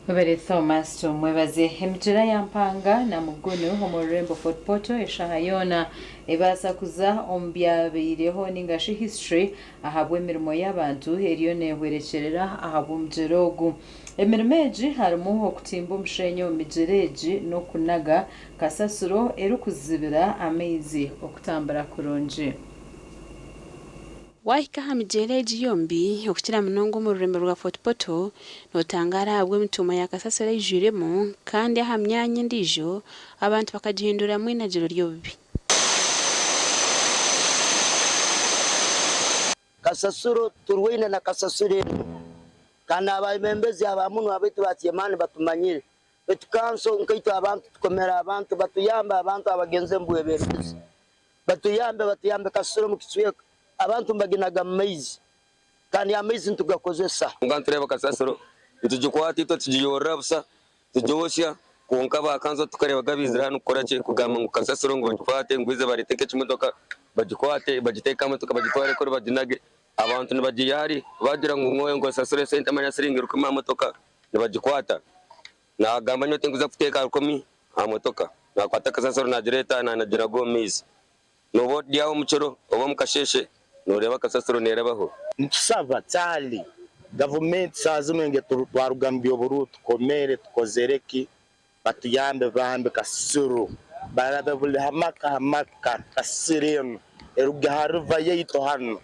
Webale Thomas Tumwebaze. Emigyera ya Mpanga na Mugunu omu rurembo Fort Portal eshaha yoona ebaasa kuza omu byabaireho ningashi history ahabw'emirimo y'abantu eriyo neehwerekyerera ahabw'omugyera ogu. Emirimo egi harimu okutimba omushenyi omu migyera egi n'okunaga kasasiro erikuzibira amaizi okutambura kurungi. Wahika aha migyera egi yombi okukira munonga omu rurembo rwa Fort Portal notangara ahabw'emituuma ya kasasiro eijwiremu kandi aha myanya endiijo abantu bakagihinduramu einagiro ry'obubi. Kasasiro turwaine na kasasiro eno kandi abebembezi abamuno abaitu ba chairman batumanyire baitu kanso nkaitwe abantu tukomera abantu batuyamba abantu abagenze omu bwebembezi. Batuyambe batuyambe kasasiro omu kicweka abantu nibaginaga mu maizi kandi amaizi nitugakozesa. Kwonka nitureeba kasasiro nitugikwata itwe tugiyorora busa tugyosya kwonka ba kanso tukareeba baizire hanu kukora ki kugamba ngu kasasiro ngu bagikwate ngu baije bareete nk'ekimotoka bagikwate bagiteeke aha motoka bagitware kuri baginage abantu nibagiiha hari bagira ngu nyowe ngu osasure esente manya siringi rukumi aha motoka nibagikwata nagamba nyowe tinkuza kuteeka rukumi aha motoka nakwata kasasiro nagireeta nanaginaga omu maizi Nooba ori aho omu kiro oba omu kasheeshe, nooreeba kasasiro neerabaho. Nitusaba kyali gavumenti saaha zinu enge twaruga mu by'obururu tukomere tukozere ki batuyambe bambi kasasiro barabe buli hamaka hamaka kasasiro enu eruge ha river yaitu hanu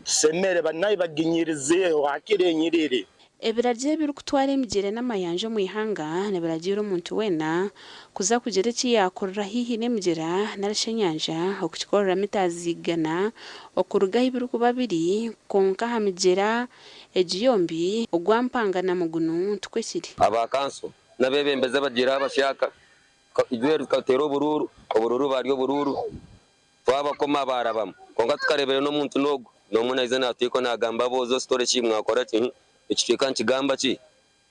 tusemere nayo baginyirizeeho hakiri enyirire. Ebiragiro ebirikutwara emigyera n'amayanja omu ihanga nibiragiira omuntu weena kuza kugira eki yaakorera haihi n'emigyera nari shi enyanja okukikorera mita 100 okuruga ahu birikuba biri kwonka aha migyera egi yombi ogwa Mpanga na Mugunu tikwo kiri. Aba kanso n'abeebembezi abagiireho abasyaka, ijwe tukateera oburuuru, oburuuru bari oburuuru. Twabakoma baarabamu. Kwonka tukareebera n'omuntu n'ogwo n'omwe naija naatwikwa naagamba aboojo sitore ki mwakora ki? Hi ekicweka nikigamba ki?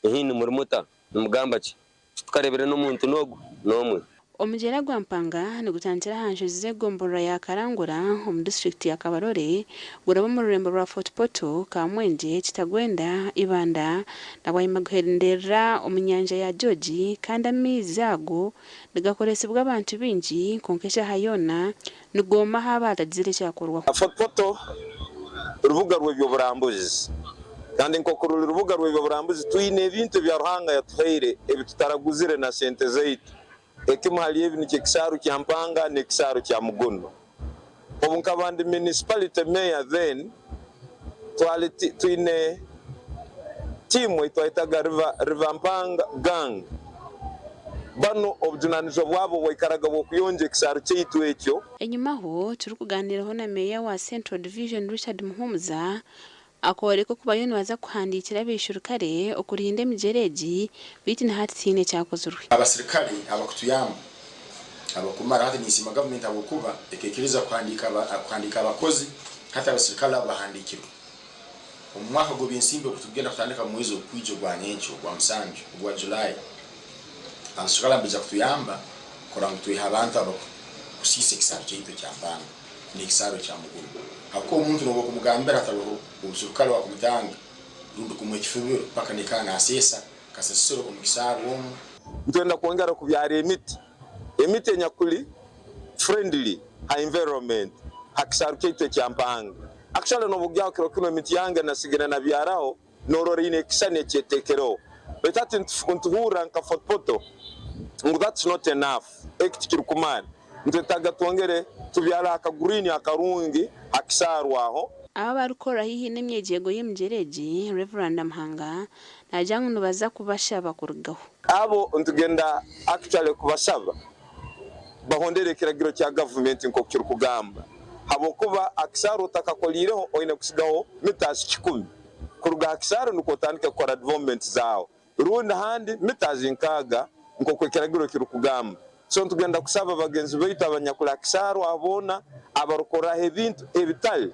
Hi nimuri muta? Nimugamba ki? Titukareebire n'omuntu n'ogwo n'omwe. Omugyera gwa Mpanga nigutandikira aha nshozi z'egomborora ya Karangura omu disiturikiti ya Kabarole guraba omu rurembo rwa Fort Portal, Kamwengye, Kitagwenda, Ibanda na bwanyima guhenderera omu nyanja ya George kandi amaizi ago Nigakoresibwa abantu baingi, kwonka eshaaha yoona nigooma haaba hatagizire ekyakorwaho. Fort Portal rubuga rw'eby'oburambuzi kandi nk'oku ruri rubuga rw'eby'oburambuzi twine ebintu ebya Ruhanga yatuhaire ebi tutaraguzire na sente zaitu. Ekimu hali ebi nikyo ekisaaru kya Mpanga n'ekisaaru kya Muguno. Obu nkaba ndi municipality mayor then twali twine tiimu ei twayetaga River River Mpanga Gang. Banu obujunanizibwa bwabo bwaikaraga bw'okuyonja ekisaaru kyaitu ekyo. Enyimaho, turikugaaniiraho na Meeya wa Central Division Richard Muhumuza, akooreka oku bariyo nibaza kuhandiikira abaishurukare okurinda emigyera egi beitu na hati tihaine ekyakozirwe. Abasirikare abakutuyamba abakumara hati ninsiima gavumenti ahabw'okuba ekaikiriza kuhandiika abakozi hati abasirikare abo bahandiikirwe. Omu mwaka gw'ebyensimbi ogutukugenda kutandika omu mwezi ogukwija ogwa nyenkya ogwa musanju ogwa July abasirikare abo nibaija kutuyamba kurora ngu twiha abantu abakusiisa ekisaaru kyaitu ekya Mpanga n'ekisaaru ekya Muguno ahabw'okuba omuntu nobu okumugambira hataroho omusirikare owakumutanga rundi kumuha ekifubiro paka naikara naseesa kasasiro omu kisaaru omu. Nitwenda kwongera kubyara emiti, emiti enyakuli friendly ha environment ha kisaaru kyaitu ekya Mpanga. Actually nobugyaho kiro kinu emiti yange nasigire nabyaraho norora eine ekisani ekyetekereho baitu hati nituhurra nka Fort Portal ngu that's not enough eki tikirikumara nitwetaaga twongere tubyare aka green akarungi ha kisaaru aho. Abo abarikukorera haihi n'emyegyeego y'emigyera egi, Rev. Muhanga naagira ngu nibaza kubashaba kurugaho. Abo nitugenda actually kubashaba bahondere ekiragiro kya gavumenti nk'oku kirikugamba habwokuba akisaaru otakakoriireho oine kusigaho mitaasi kikumi kuruga aha kisaaru nikwo otandike kukora development zaawe rundi ahandi mitaasi nkaaga nk'oku ekiragiro kirikugamba. So nitugenda kusaba bagenzi baitu abanyakuri aha kisaaru aho boona abarikukoreraho ebintu ebitari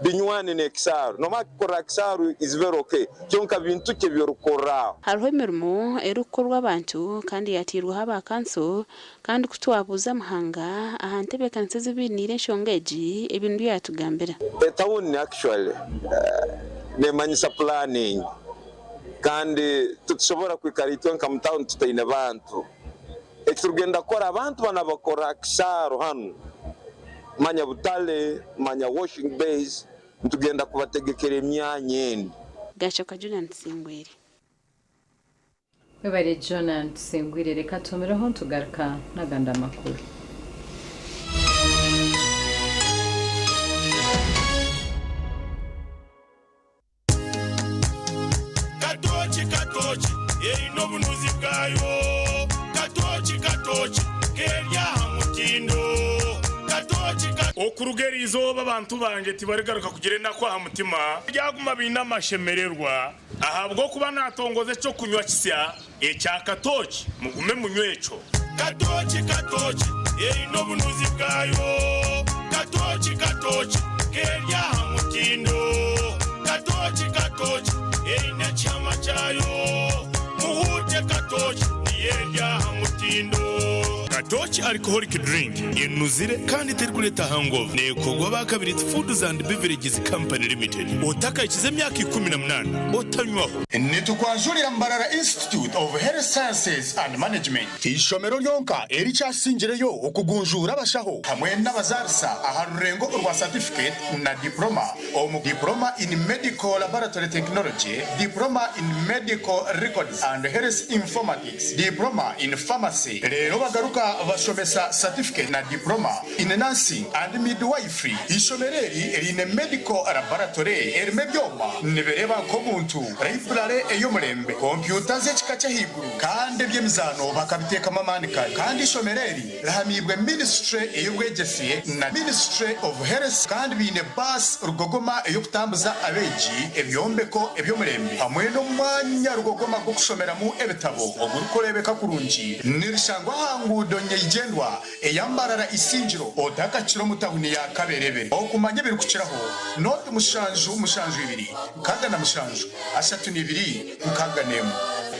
binywani n'ekisaaru. Noomanya kukorera aha kisaaru is very okay kyonka bintu ki ebi orikukorera aho? Hariho emirimo erikukorwa abantu kandi yateirweho aba kanso kandi ku twabuuza Muhanga aha ntebeekanisa ezi bainiire enshonga egi, ebi nibyo yaatugambira. Etawuni actually nemanyisa planning kandi titusobora kwikara itwe nka mu tawuni tutaine bantu. Ekiturugenda kukora abantu banu abakora aha kisaaru hanu manya butale, manya washing bays nitugenda kubategekera emyanya endi. Gachoka Julian Tusingwire. Webare Jonan Tusingwire reka tuhumireho nitugaruka nagandi amakuru. Katooki katooki eine obunuzi bwayo Katooki katooki keri aha mutindo Katooki ka. Okuruga eri izooba abantu bangye tibarigaruka kugira enaku aha mutima. Baryaguma baine amashemererwa, ahabw'okuba naatongoza eky'okunywa kisya ekya katooki. Mugume munywe ekyo. Katooki katooki eine obunuzi bwayo. Katooki katooki keri aha mutindo. Katooki katooki eine ekihama kyayo. Muhuute katooki niyo eri aha mutindo. Katooki Alcoholic Drink enuzire kandi terikureeta hangover. Neekorwa aba Kabirizi Foods and Beverages Company Limited. Otakahikize emyaka 18 otanywaho. Nitukwanjurira Mbarara Institute of Health Sciences and Management, eishomero ryonka erikyasingireyo okugunjuura abashaho hamwe n'abazaarisa aha rurengo orwa satifiketi na diploma omu Diploma in Medical Laboratory Technology, Diploma in Medical Records and Health Informatics, Diploma in Pharmacy reero bagaruka bashomesa satifiketi na Diploma in Nursing and Midwifery. Eishomero eri riine Medical Laboratory erimu ebyoma nibireeba nk'omuntu, Library ey'omurembe, kompyuta z'ekika ky'ahaiguru kandi eby'emizaano bakabiteekamu amaani kare. Kandi eishomero eri rihamiibwe Ministry ey'obwegyese na Ministry of Health kandi baine baasi rugogoma ey'okutambuza abeegi, ebyombeko eby'omurembe hamwe n'omwanya rugogoma gw'okushomeramu ebitabo ogurikureebeka kurungi. Nirishangwa aha nguudo nyeigyendwa eya Mbarara Isingiro otakakira omu tawuni ya Kaberebere. Okumanya ebirikukiraho, nooti 772 67 32 61.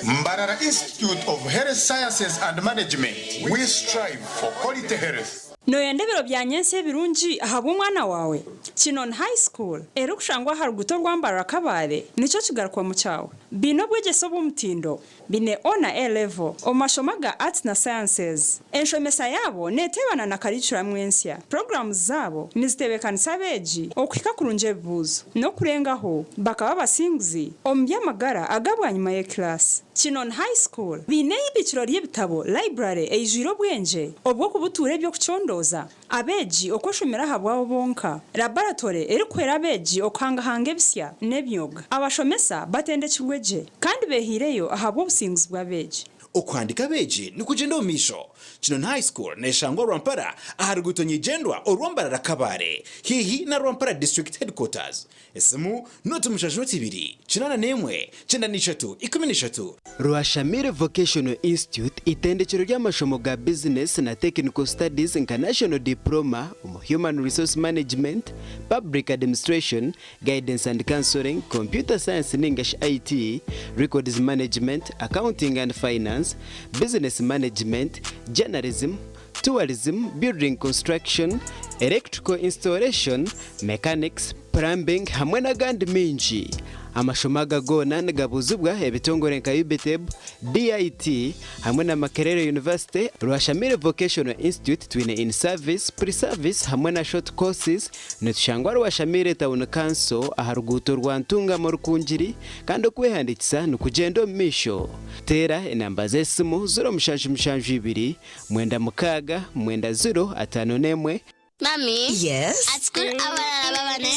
Mbarara Institute of Health Sciences and Management, we strive for quality health. Nooyenda ebiro bya nyentsya ebirungi ahabw'omwana waawe? Kinoni High School, erikushangwa aha ruguuto orwa Mbarara Kabale, nikyo kigarukwamu kyawe. Baine obwegyese obw'omutindo, baine O na A level omu mashomo aga Arts na Sciences. Enshomesa yaabo neeteebana na karicuramu ensya. Puroguraamu zaabo nizitebeekanisa abeegi okuhika kurungi ebibuuzo n'okurengaho bakaba abasinguzi omu by'amagara aga bwanyima y'ekilaasi. Kinoni High School baine eibiikiro ry'ebitabo, library, eijwire obwengye obw'okubutuura eby'okucondooza, abeegi okweshomera ahabwabo bonka, laboratory erikuhwera abeegi okuhangahanga ebisya n'emyoga. Abashomesa batendekirwe gye kandi beehaireyo ahabw'obusinguzi bw'abeegi. Okuhandiika abeegi nikugyenda omu maisho. Kinoni High School neshangwa Rwampara aha ruguuto nyeigyendwa orwa Mbarara Kabale haihi na Rwampara District Headquarters. Esimu, 072 81 93 13. Rwashamire Vocational Institute itendekero ry'amashomo ga bizinesi na Technical Studies nka National Diploma omu Human Resource Management, Public Administration, Guidance and Counselling, Computer Science ningashi IT, Records Management, Accounting and Finance, Business Management, Journalism, Tourism, Building Construction, Electrical Installation, Mechanics, Plumbing hamwe n'agandi maingi. Amashomo aga goona nigabuuzibwa ebitongore nka UBITEB, DIT hamwe na Makerere University. Rwashamire Vocational Institute twine In Service, Pre Service hamwe na Short Courses. Nitushangwa Rwashamire Town Council aha ruguuto rwa Ntungamo Rukungiri kandi okwehandiikisa nikugyenda omu maisho. Teera enamba z'esimu 0772 96 90 51. Mummy. Yes? At school abalala baba ne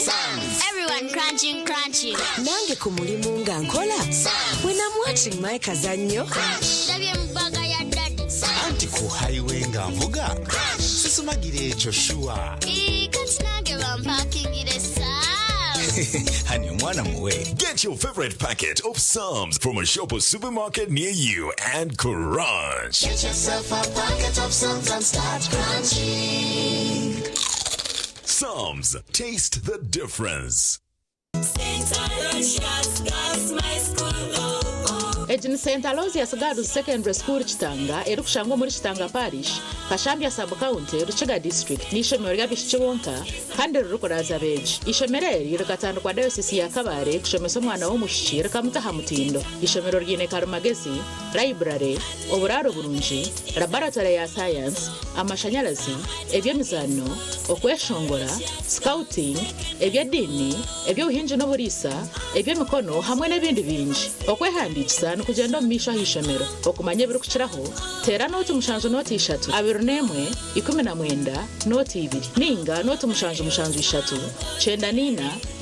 Everyone crunching crunching. Nange ku mulimu nga nkola. When I'm watching my kazannyo. Ndabye mu bbaga ya daddy. Anti ku highway nga nvuga. Sisumagira ekyo sure. Ii, kati nange bampakingire Psalms. Honey, omwana muwe. Get your favorite packet of Psalms from a shop or supermarket near you and crunch. Get yourself a packet of Psalms and start crunching. Psalms, taste the difference. Egi ni St Aloysius Girls Secondary School Kitanga erikushangwa omuri Kitanga Parish, Kashambya Sub-county, Rukiga District. N'eishomero ry'abaishiki bonka kandi ririkuraza abeegi. Eishomero eri rikatandikwa Diocese ya Kabale kushomesa omwana w'omwishiki rikamuta aha mutindo. Eishomero riine karimagezi, library, oburaaro burungi, laboratory ya science, amashanyarazi, eby'emizaano, okweshongora, scouting, eby'ediini, eby'obuhingi n'oburiisa, eby'emikono hamwe n'ebindi bingi. Okwehandiikisa nikugyenda omu maisho aha ishomero. Okumanya ebirikukiraho, teera 07 03 21 19 02 ninga 07 7 3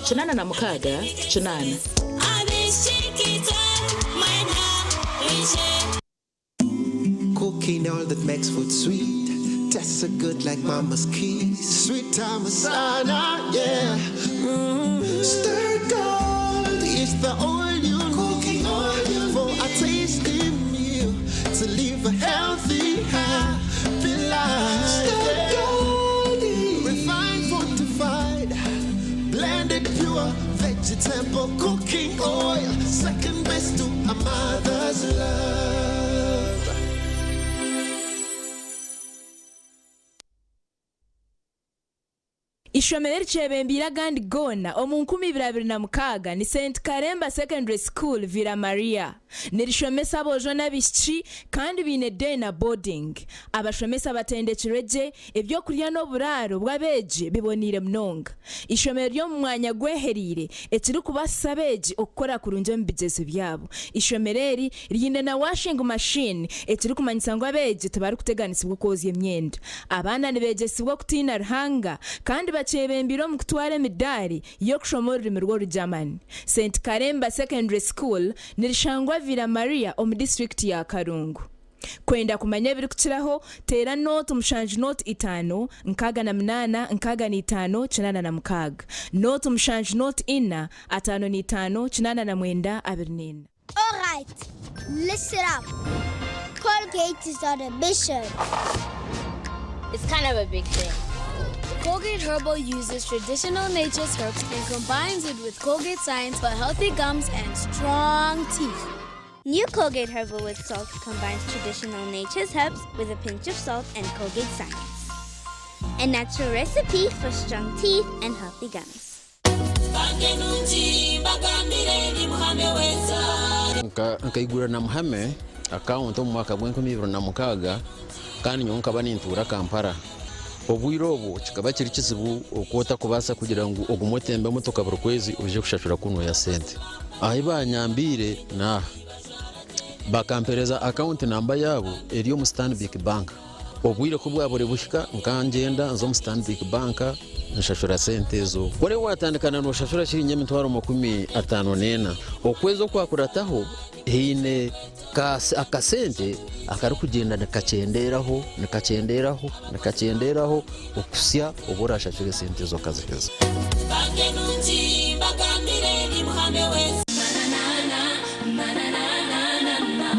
94 86 8. Cooking all that makes food sweet. Tastes so good like mama's kiss. Sweet time sana, yeah. Stir gold is the oil you need for a tasty meal to live a healthy life. Dependable cooking oil, second best to a mother's love. Ishomero erikyebembeire agandi goona omu 2026 ni St Karemba Secondary School Villa Maria. Nirishomesa aboojo n'abaishiki kandi baine day na boarding. Abashomesa batendekirwe gye, ebyokurya n'oburaaro bw'abeegi biboneire munonga. Ishomero riri omu mwanya gwehereire ekirikubaasisa abeegi okukora kurungi omu bigyezo byabo. Ishomero eri riine na washing machine ekirikumanyisa ngu abeegi tibarikuteganisibwa okwozya emyenda. Abaana nibeegyesibwa okutiina Ruhanga kandi bakyebembeire omu kutwara emidaari y'okushoma orurimi rw'Orugyamani. Saint Karemba Secondary School nirishangwa Villa Maria omu disiturikiti ya Kalungu. Kwenda kumanya ebirikukiraho, teera nooti mushanju nooti itaano, 68 65 86, nooti mushanju nooti ina, 55 89 24. Alright, listen up. Colgate is on a mission. It's kind of a big thing. Colgate Herbal uses traditional nature's herbs and combines it with Colgate science for healthy gums and strong teeth. New Colgate Herbal with Salt combines traditional nature's herbs with a pinch of salt and Colgate science. A natural recipe for strong teeth and healthy gums. Nkaigura na Muhame akawunti omu mwaka gw'enkumi ibiri na mukaaga kandi nyowe nkaba nintuura Kampala. Obwire obwo kikaba kiri kizibu oku otakubaasa kugira ngu ogume otembe emotoka buri kwezi oije kushashura kunu ya sente. Ahi baanyambiire n'aha. Bakampereza akawunti namba yaabo eri omu Stanbic Bank. Obwire ku bwabure buhika nka ngyenda nza omu Stanbic Bank nshashura sente ezo. Ku orebe watandika na noshashura shiringi emitwaro 54, okwezi okwakurataho haine akasente akarikugyenda nikakyendeeraho, nikakyendeeraho, nikakyendeeraho okuhitsya obu orashashure esente ezo okaziheza.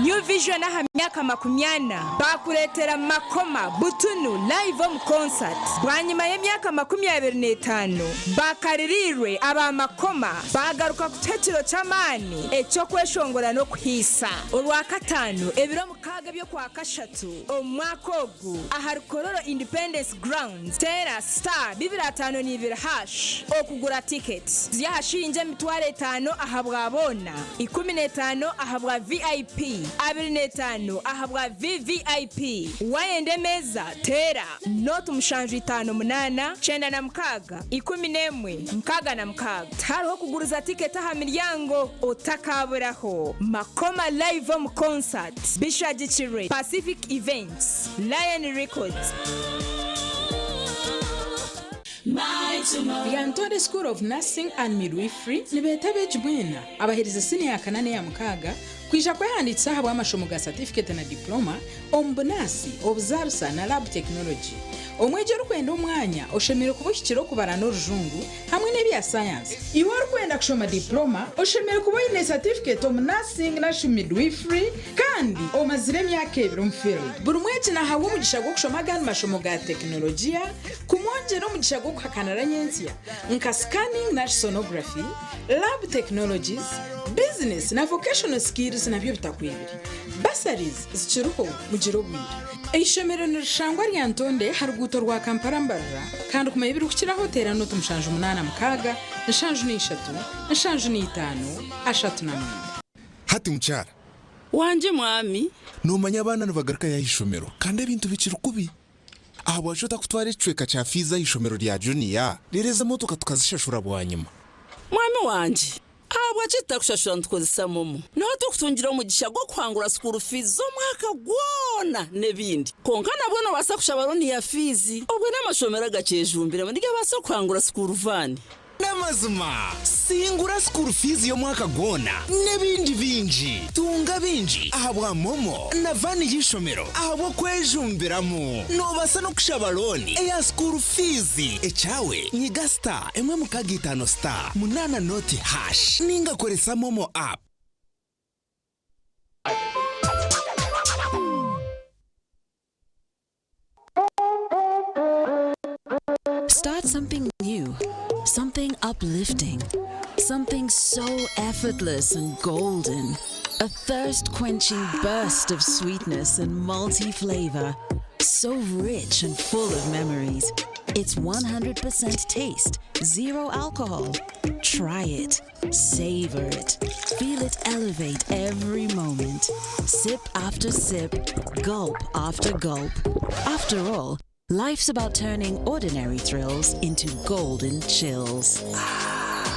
New Vision aha myaka 40 baakureetera Makoma butunu live omu concert bwanyima y'emyaka 25 bakaririirwe aba Makoma baagaruka kutuha ekiro ky'amaani eky'okweshongora n'okuhiisa. Orwakataano ebiro 6 eby'Okwakashatu omu mwaka ogu ahari Kololo Independence Grounds teera star bibiri ataano n'ibiri hash okugura tiketi. Ziri aha shiringi 5000 ahabwa boona, 15 ahabwa VIP, 25 ahabwa VVIP. Waayenda emeeza teera nooti mushanju itaano munaana, 96, 11, 66. Tihariho kuguriza tiketi aha miryango, otakaaburaho. Makoma Live omu Concert bishagikirwe Pacific Events, Lion Records. Lyantonde School of Nursing and Midwifery nibeeta abeegi mwena abaherize siniya ya kana n'eya mukaaga kwija kwehandiikisa ahabw'amashomo ga satifiketi na diploma omu bunaasi, obuzaarisa na lab technology. Omwegi orikwenda omwanya oshemereire kuba ohikire okubara n'orujungu hamwe n'ebya sayansi. Iwe orikwenda kushoma diploma oshemereire kuba oine satifiketi omu nursing narishi midwifery kandi omazire emyaka ebiri omu field. Buri mwegi nahabwa omugisha gw'okushoma agandi mashomo ga tekinologiya kumwongyera omugisha gw'okuhakanira nyentsya nka scanning nari sonography, lab technologies, business na vocational skills nabyo bitakwibire. Bursaries zikiriho mugire obwire. Eishomero nirishangwa Lyantonde aha ruguuto rwa Kampala Mbarara kandi kumanya ebirikukiraho teera nooti 786 73 5 39. Hati mukyara. Wangye mwami. Noomanya abaana nibagarukayo aha ishomero kandi ebintu bikiri kubi. Ahabwaki otakutwara ekicweka kya fiizi aha ishomero rya juniya reero ezi emotoka tukazishashura bwanyima? Mwami wangye, ahabwaki tutakushashura nitukozesa momo? Niho turikutungira omugisha gw'okuhangura school fees z'omwaka gwona n'ebindi. Kwonka nabwo noobaasa kushaba looni ya fiizi. Obwe n'amashomero agakyejumbiremu nigabaasa kuhangura school van. N'amazima, singura school fees y'omwaka gwona n'ebindi bingi. Tunga bingi ahabwa MoMo na van y'eishomero ahabw'okwejumbiramu. Noobaasa n'okushaba looni eya school fees. Ekyawe nyiga star emwe mukaaga itaano star munaana nooti hash ninga koresa MoMo app. Start something new, something uplifting, Something so effortless and golden. A thirst quenching burst of sweetness and malty flavor. So rich and full of memories. It's 100% taste, zero alcohol. Try it, savor it, feel it elevate every moment. Sip after sip, gulp after gulp. After all, life's about turning ordinary thrills into golden chills.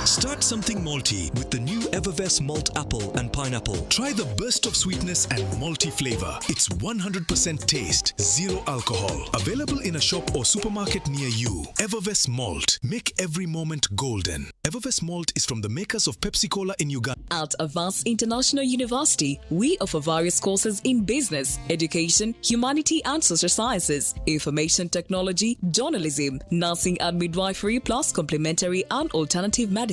Start something malty with the new Evervess Malt Apple and Pineapple. Try the burst of sweetness and malty flavor. It's 100% taste, zero alcohol. Available in a shop or supermarket near you. Evervess Malt. Make every moment golden. Evervess Malt is from the makers of Pepsi Cola in Uganda. At Avance International University, we offer various courses in business, education, humanity and social sciences, information technology, journalism, nursing and midwifery, plus complementary and alternative medicine.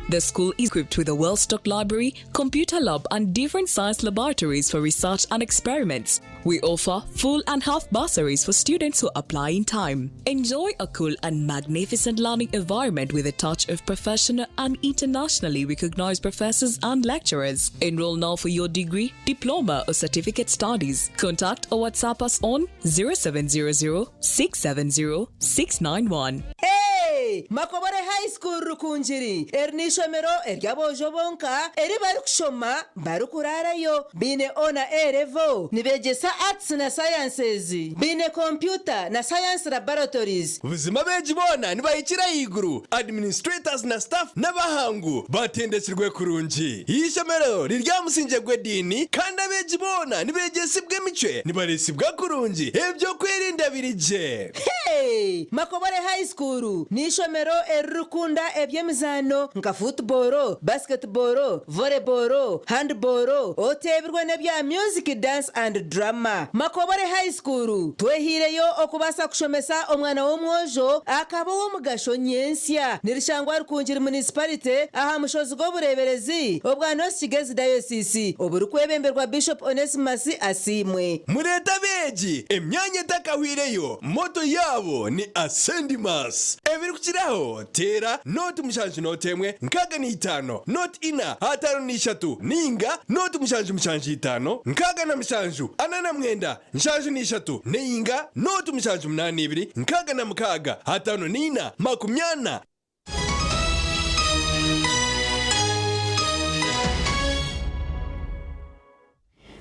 The school is equipped with a well stocked library, computer lab, and different science laboratories for research and experiments. We offer full and half bursaries for students who apply in time. Enjoy a cool and magnificent learning environment with a touch of professional and internationally recognized professors and lecturers. Enroll now for your degree, diploma, or certificate studies. Contact or WhatsApp us on 0700 670 691. Hey! Makobore High School Rukungiri eri n'eishomero ery'aboojo bonka eri barikushoma barikuraarayo baine O na A level nibeegyesa arts na sciences baine computer na science laboratories. Buzima abeegi boona nibahikira ahaiguru, administrators na staff n'abahangu batendekirwe kurungi. Eishomero riri aha musingye gw'ediini kandi abeegi boona nibeegyesibwa emicwe, nibareesibwa kurungi, eby'okwerinda biri gye. Hey! Makobore High School n'eishomero eririkukunda eby'emizaano nka football, basketball, volleyball, handball, oteebirwe n'ebya music, dance and drama. Makobore High School twehaireyo okubaasa kushomesa omwana w'omwojo akaba ow'omugasho nyentsya. Nirishangwa Rukungiri Municipality aha mushozi gw'obureeberezi obwa North Kigezi Diocese oburikwebemberwa Bishop Onesmus Asiimwe. Mureete abeegi, emyanya etakahwireyo, motto yaabo ni Ascendimus. Ebirikukiraho, teera nooti 71 65 0 4 53 nainga nooti 7 7 5 67 49 73 nainga nooti 7 8 2 66 54 40.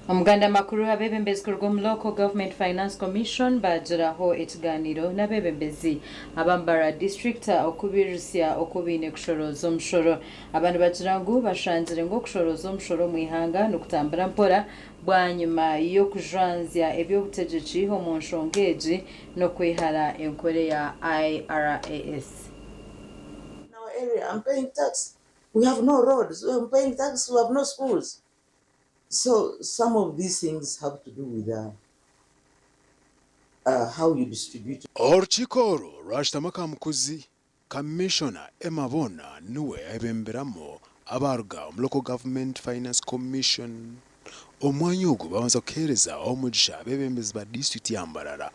Omuganda makuru abeebembezi kuruga omu Local Government Finance Commission baagiraho ekigaaniiro n'abeebembezi aba Mbarara District okubaijutsya oku baine kushorooza omushoro. Aba nibagira ngu bashangire ngu okushorooza omushoro omu ihanga nikutambura mpora bwanyima y'okujwanzya eby'obutegyeki omu nshonga egi n'okwehara enkora eya IRAS. In our area, I'm paying tax. We have no roads. I'm paying tax. We have no schools. So some of these things have to do with how you distribute. Orukiiko oru rwashutama aka mukuzi Kamishona Emma Bona niwe ayebemberamu abaruga omu Local Government Finance Commission. Omwanya ogu babanza kuheereza omugisha abeebembezi ba disiturikiti ya Mbarara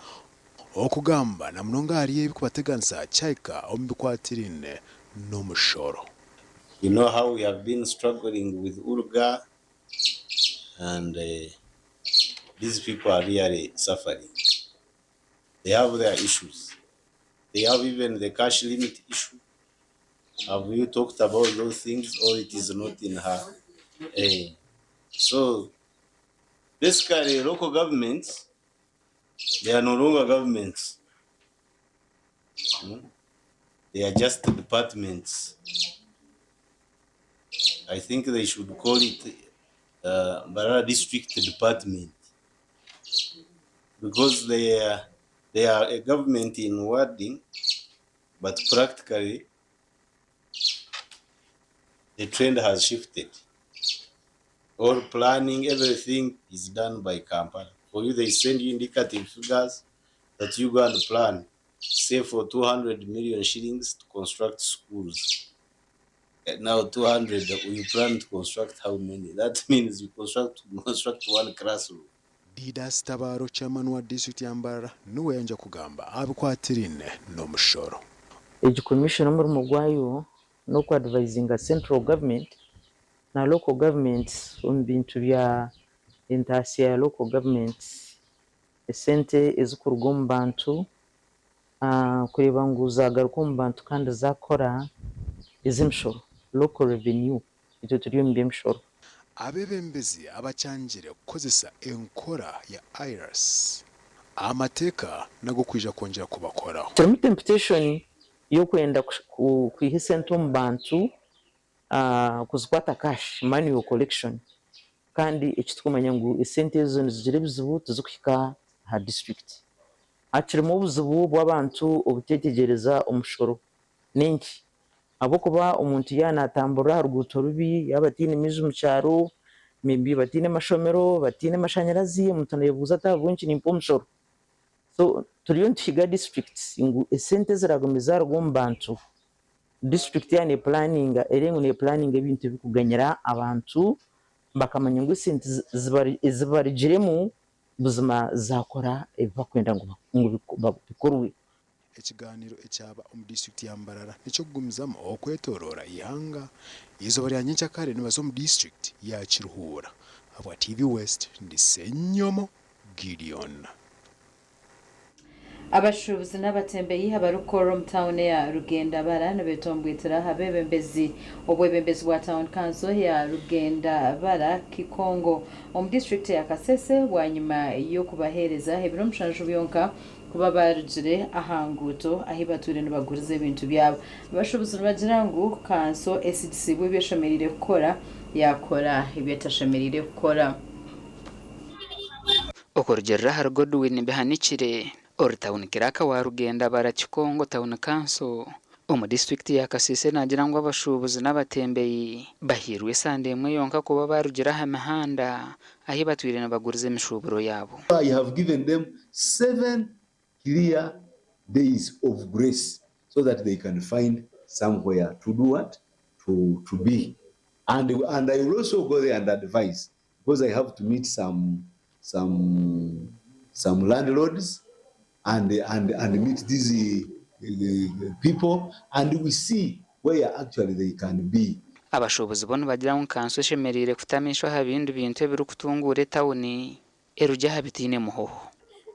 okugamba na munonga ahari ebirikubateganisa kyahika omu bikwatiraine n'omushoro. You know how we have been struggling with ULGA, and these people are really suffering. They have their issues. They have even the cash limit issue. Have you talked about those things, or it is not in her? So basically, local governments, they are no longer governments. They are just departments. I think they should call it Mbarara District Department, because they are a government in wording, but practically the trend has shifted. All planning, everything is done by Kampala. For you, they send you indicative figures that you go and plan, say for 200 million shillings to construct schools. And now 200, you plan to construct how many? That means you construct one classroom. Didas Tabaro, chairman wa disitulikiti ya Mbarara, niwe yanja kugamba aha bikwatiraine n'omushoro. Egi commission omurimo gwayo n'okuadvisinga central government na local governments omu bintu bya entaasya ya local governments, esente ezikuruga omu bantu kureeba ngu zaagaruka omu bantu kandi zaakora ez'emishoro, local revenue, itwe turi omu by'emishoro. Abeebembezi abakyangire kukozesa enkora ya IRAS, amateeka n'ag'okwija kwongyera kubakoraho. Kirimu temptation y'okwenda kwiha esente omu bantu kuzikwata cash, manual collection, kandi eki turikumanya ngu esente ezo nizigira ebizibu tizikuhika aha disiturikiti. Hakirimu obuzibu bw'abantu obuteetegyereza omushoro n'enki ahabw'okuba omuntu yaaba naatamburira aha ruguuto rubi, yaaba ataine maizi omu kyaro, maybe bataine mashomero, bataine mashanyarazi, omuntu naayebuuza ati ahabw'enki nimpa omushoro? So turiyo nituhiga disiturikiti ngu esente eziragume zaaruga omu bantu, disiturikiti yaaba neepuraninga ereebe ngu neepuraninga ebintu ebirikuganyira abantu bakamanya ngu esente ezibarugiremu buzima zaakora ebi barikwenda ngu bikorwe. Ekiganiro ekyaba omu disiturikiti ya Mbarara n'eky'okugumizamu okwetoroora eihanga. Eizooba rya nyenkyakare nibaza omu disiturikiti ya Kiruhura. Ahabwa TV West, ndi Ssenyomo Gideon. Abashuubuzi n'abatembeyi abarikukorera omu tauni ya Rugendabara nibetombwitira aha beebembezi obwebembezi bwa Town Council ya Rugendabara Kikongo omu disiturikiti ya Kasese bwanyima y'okubaheereza ebiro 7 byonka kuba barugire aha nguuto ahi batuire nibaguriza ebintu byabo. Abashuubuzi nibagira ngu kanso esigisibwe ebi eshemereire kukora yakora ebi etashemereire kukora. Okurugiirira ahari Godwin Bihanikire, ori tauni kiraaka wa Rugendabara Kikongo Town Council omu disiturikiti ya Kasese naagira ngu abashuubuzi n'abatembeyi bahairwe esande emwe yonka kuba barugire aha mihanda ahi batwire nibaguriza emishuuburo yaabo. I have given them 7 clear days of grace so that they can find somewhere to do what? To be. And I will also go there and advise because I have to meet some landlords and meet these people and we see where actually they can be. Abashuubuzi bo nibagira ngu kanso eshemereire kuta amaisho aha bindi bintu ebirikutunguura etawuni erugye aha bitaine muhoho.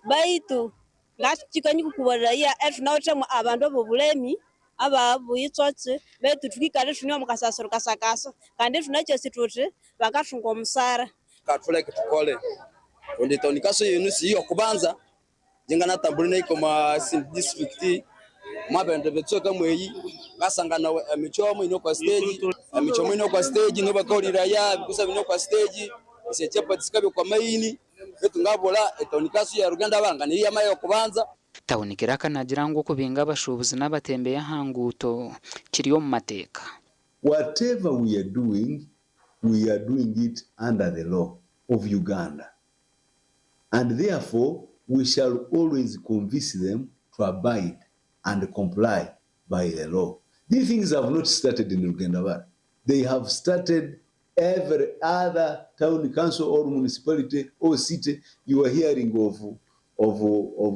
Baitu ngasichikanyi kukubarira etunawithemu abandu abobulemi ababuyitsotse baitu thukikala ithune omu kasasiro kasakasa kandi ithunakyosi thuthi bakathunga omusara. Katuleke tukole kundi town council yinu siyo kubanza jinganatambuli neikoma district mwabende betsoka mweyi basangana emichomo ino kwa stage, emichomo ino kwa stage no bakolira ya bikusa bino kwa stage isechepa tisikabe kwa maini betu ngabola etown council ya Ruganda banga niyo yamayo kubanza. Tawuni kiraka naagira ngu okubinga abashuubuzi n'abatembeyi aha nguuto kiri omu mateeka. Whatever we are doing, we are doing it under the law of Uganda. And therefore, we shall always convince them to abide and comply by the law. These things have not started in Rugendabara. They have started every other town council or municipality or city. You are hearing of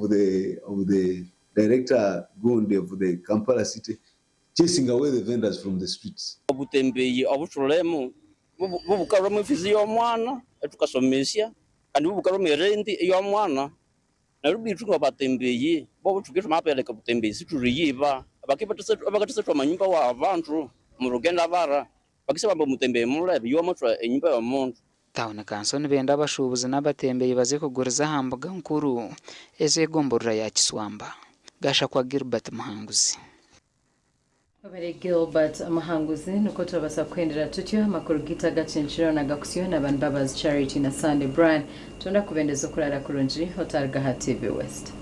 the director Gonde of the Kampala city chasing away the vendors from the streets. Obutembeyi obuthulemu bubukalwamu efizi y'omwana etukasomesya kandi bubukalwamu erendi ey'omwana neryo bithu ngabatembeyi bobuthuka thumapeleka butembeyi situliyiba abakathisethwa amanyumba wa abandu murugenda bara bakisya bamba omutembeyi mulebe yowamuthwa enyumba y'omundu. Tawuni kanso nibenda abashuubuzi n'abatembeyi baze kuguriza aha mbuga nkuru ez'egomborora ya Kiswamba. Gashakwa Gilbert Muhanguzi. Obere Gilbert Muhanguzi. Nuko turabasa kuhendera tutyo amakuru gita gacinjiro na gakusyo n'abantu Babazi Charity na Sunday Brian. Tunda kubendeza okurara kurungi. Hotargaha TV West.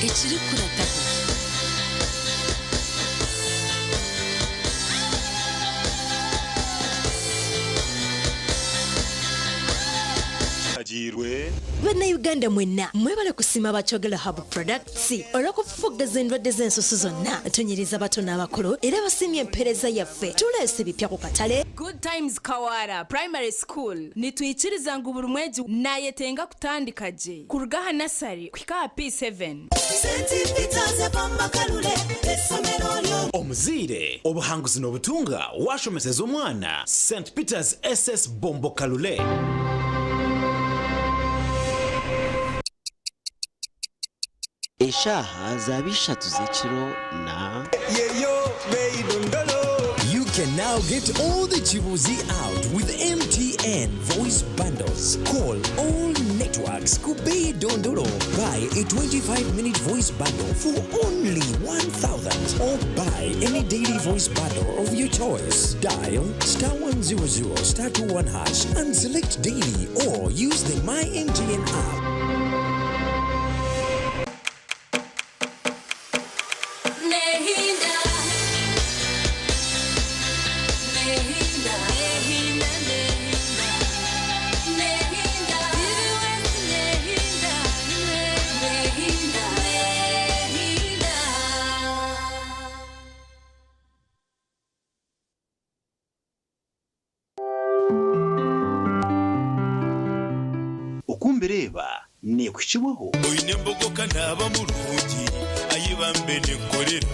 Ekirikurataho. Tuhiirwe. Bannayuganda mwenna mwebale kusiima aba Kyogero Herbal Products olw'okufufuggaza endwadde z'ensusu zonna. Tunyiriza abato n'abakulu era basiimye empeereza yaffe. Tuleese ebipya ku katale. Good Times Kawara Primary School nitwikiriza ngu buri mwegi nayetenga kutandika gye kuruga aha nasari kuhika aha P7. Omuzaire, obuhanguzi nobutunga washomeseza omwana St Peters SS Bombo Kalule. Eshaaha zaaba ishatu z'ekiro na. You can now get all the Chibuzi out with MTN voice bundles. Call all networks Kubei Dondolo. Buy a 25 minute voice bundle for only 1,000 or buy any daily voice bundle of your choice. Dial star 100 star 21 hash and select daily or use the My MTN app. Nehinda, nehinda, nehinda, nehinda, nehinda, nehinda, nehinda. Okumbireeba neekuhikibwaho. Oine embogo ka naaba murungi, ai bambe ninkukorera,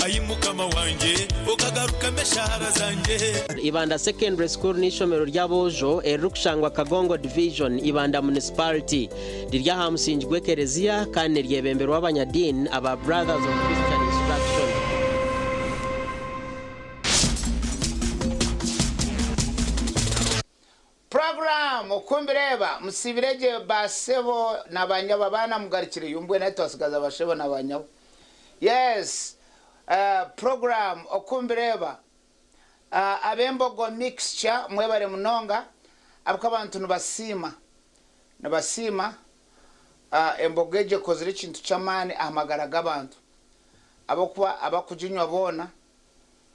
Ai Mukama wangye, okagarukamu eshaara zangye. Ibanda Secondary School n'eishomero ry'aboojo eririkushangwa Kagongo Division, Ibanda Municipality. Riri aha musingi gw'ekereziya kandi niryebemberwa abanyadiini aba Brothers of Christian Instruction. Program Okumbireeba, Musiibire gye ba sebo na banyabo abaana mugarukire yo mbwenu hati twasigaza bashebo na banyabo. Yes, program Okumbireeba, Ab'embogo mixture mwebare munonga ahabw'okuba abantu nibasiima nibasiima embogo egyo ekozire ekintu ky'amaani aha magara g'abantu ahabw'okuba abakuginywa boona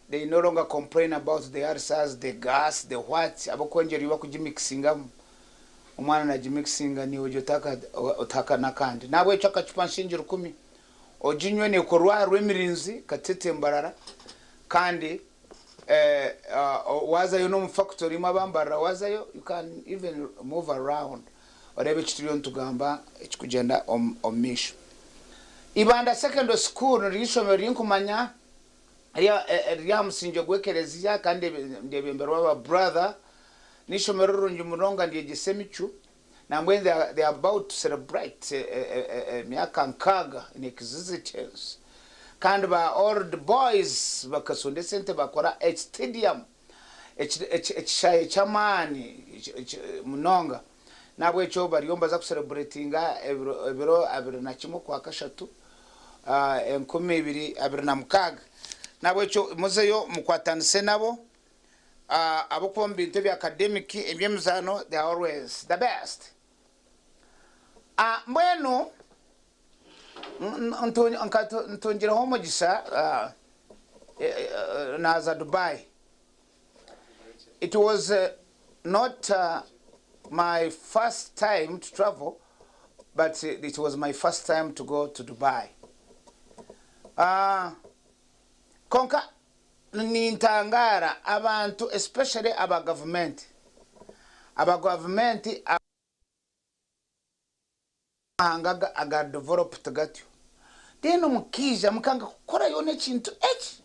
they no longer complain about the ulcers, the gas, the what ahabw'okwongyera ei bakugimixingamu omwana nagimixinga naiwe ogye otaka n'akandi n'ahabw'ekyo akacupa nshingi rukumi oginywe neekorwa aha rw'emirinzi Katete Mbarara kandi waazayo n'omu factory imwe aba Mbarara waazayo you can even move around oreebe eki turiyo nitugamba ekirikugyenda omu maisho. Ibanda Secondary School niryo ishomero rinkumanya riri aha musingye gw'ekereziya kandi ndyebemberwa aba brother. N'eishomero rirungi munonga niryegyesa emicwe. Nambwenu they are, they are about to celebrate emyaka nkaaga in existence. Kandi ba old boys bakasonda esente bakora stadium ekishaayi ky'amaani munonga. N'ahabw'ekyo bariyo nibaza kusereburetinga ebiro 21 Okwakashatu 2026. N'ahabw'ekyo muzeyo mukwatanise nabo ahabw'okuba omu bintu ebya academic, eby'emizaano they are always the best. Mbwenu ntungireho omugisha naaza Dubai. It was not my first time to travel but it was my first time to go to Dubai. Kwonka nintangaara abantu especially aba gavumenti, aba gavumenti amahanga aga developed gatyo then mukaija mukanga kukorayo n'ekintu eki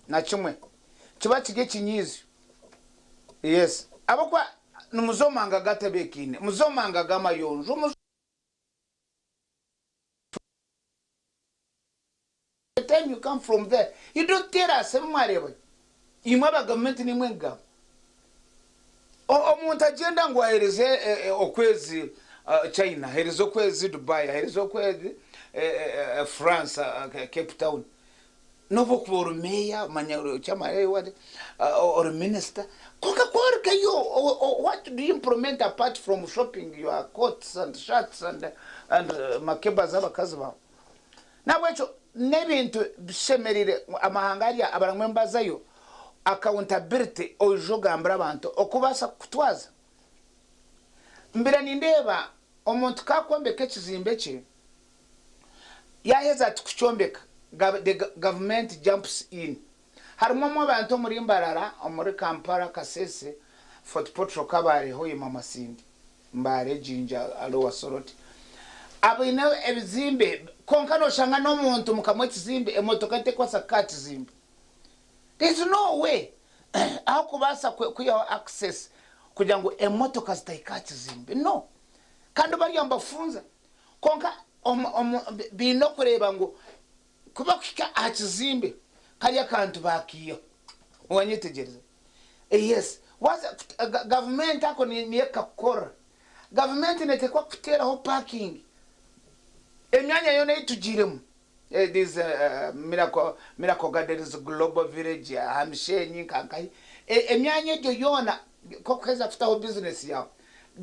na kimwe kiba kiri ekinyiizyo. Yes ahabw'okuba nimuza omu mahanga gatebeekaine, muza omu mahanga g'amayonjo, muza The time you come from there you don't tell us ebi mwareebayo. Imwe aba gavumenti nimwe nkugamba. Omuntu agyenda ngu aheereze okwezi China, aheereze okwezi Dubai, aheereze okwezi France, Cape Town. N'obu okuba ori meeya, manya chairman, ori minisita, kwonka ku orugayo what do you implement apart from shopping your coats and shirts and makebas z'abakazi baawe? N'ahabw'ekyo n'ebintu bishemereire amahanga ariya abaramwe nibazayo, accountability oije ogambire abantu oku baasa kukutwaza. Mbire nindeeba omuntu ka akwombeka ekizimbe kye, yaaheza ati kukyombeka, the government jumps in. Harimu omwe abantu omuri Mbarara, omuri Kampala, Kasese, Fort Portal, Kabale, Hoima, Masindi, Mbale, Jinja, Lower Soroti, abaine ebizimbe kwonka noshanga n'omuntu mukamuha ekizimbe emotoka tekwasa kuhika aha kizimbe. There is no way ahu kubaasa kwihaho access kugira ngu emotoka zitahika aha kizimbe, no. Kandi bariya nibafunza kwonka baine okureeba ngu kuba kuhika aha kizimbe kariya akantu bakiihaho. Wanyetegyereza? Yes, waza gavumenti ako niyo ekakukora. Gavumenti neteekwa kuteeraho parking emyanya yoona ei tugiiremu. This Miracle Gardens, Global Village, aha Mishenyi, nkankahi, emyanya egyo yoona kokuheza kutaho business yaawe,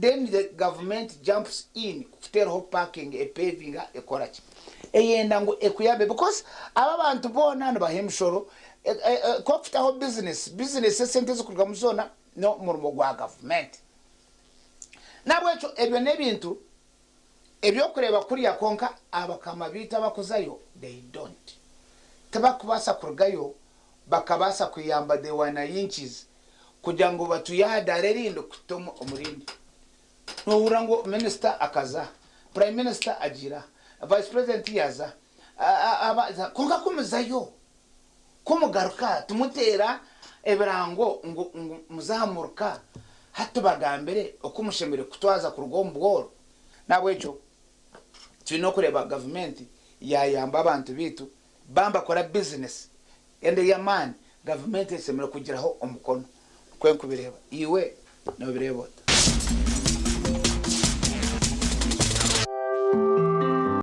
then the government jumps in kuteeraho parking, epavinga, ekoraki, eyenda ngu ekuyambe because aba abantu boona nibaha emishoro. Kokutaho business, business esente ezikurugamu zoona n'omurimo gwa gavumenti. Nabwekyo ebyo n'ebintu ebyokureeba kuriya, kwonka abakama baitu abakuzayo, they don't, tibakubaasa kurugayo bakabaasa kuyamba the wananchis kugira ngu batuye aha daara erindi kuta omurindi. Nohurira ngu minisita akaza, prime minister agira, vice president yaza, kwonka kumuzayo kumugaruka tumuteera ebirango ngu muzamuruka hati bagambire oku mushemereire kutwaza kuruga omu bworo. Nabwekyo tulina okureeba gavumenti yayamba abantu baitu bambakora bizinesi ende y'amaani. Gavumenti esemere kugiraho omukono kwe nkubireeba. Iwe nobireeba ota?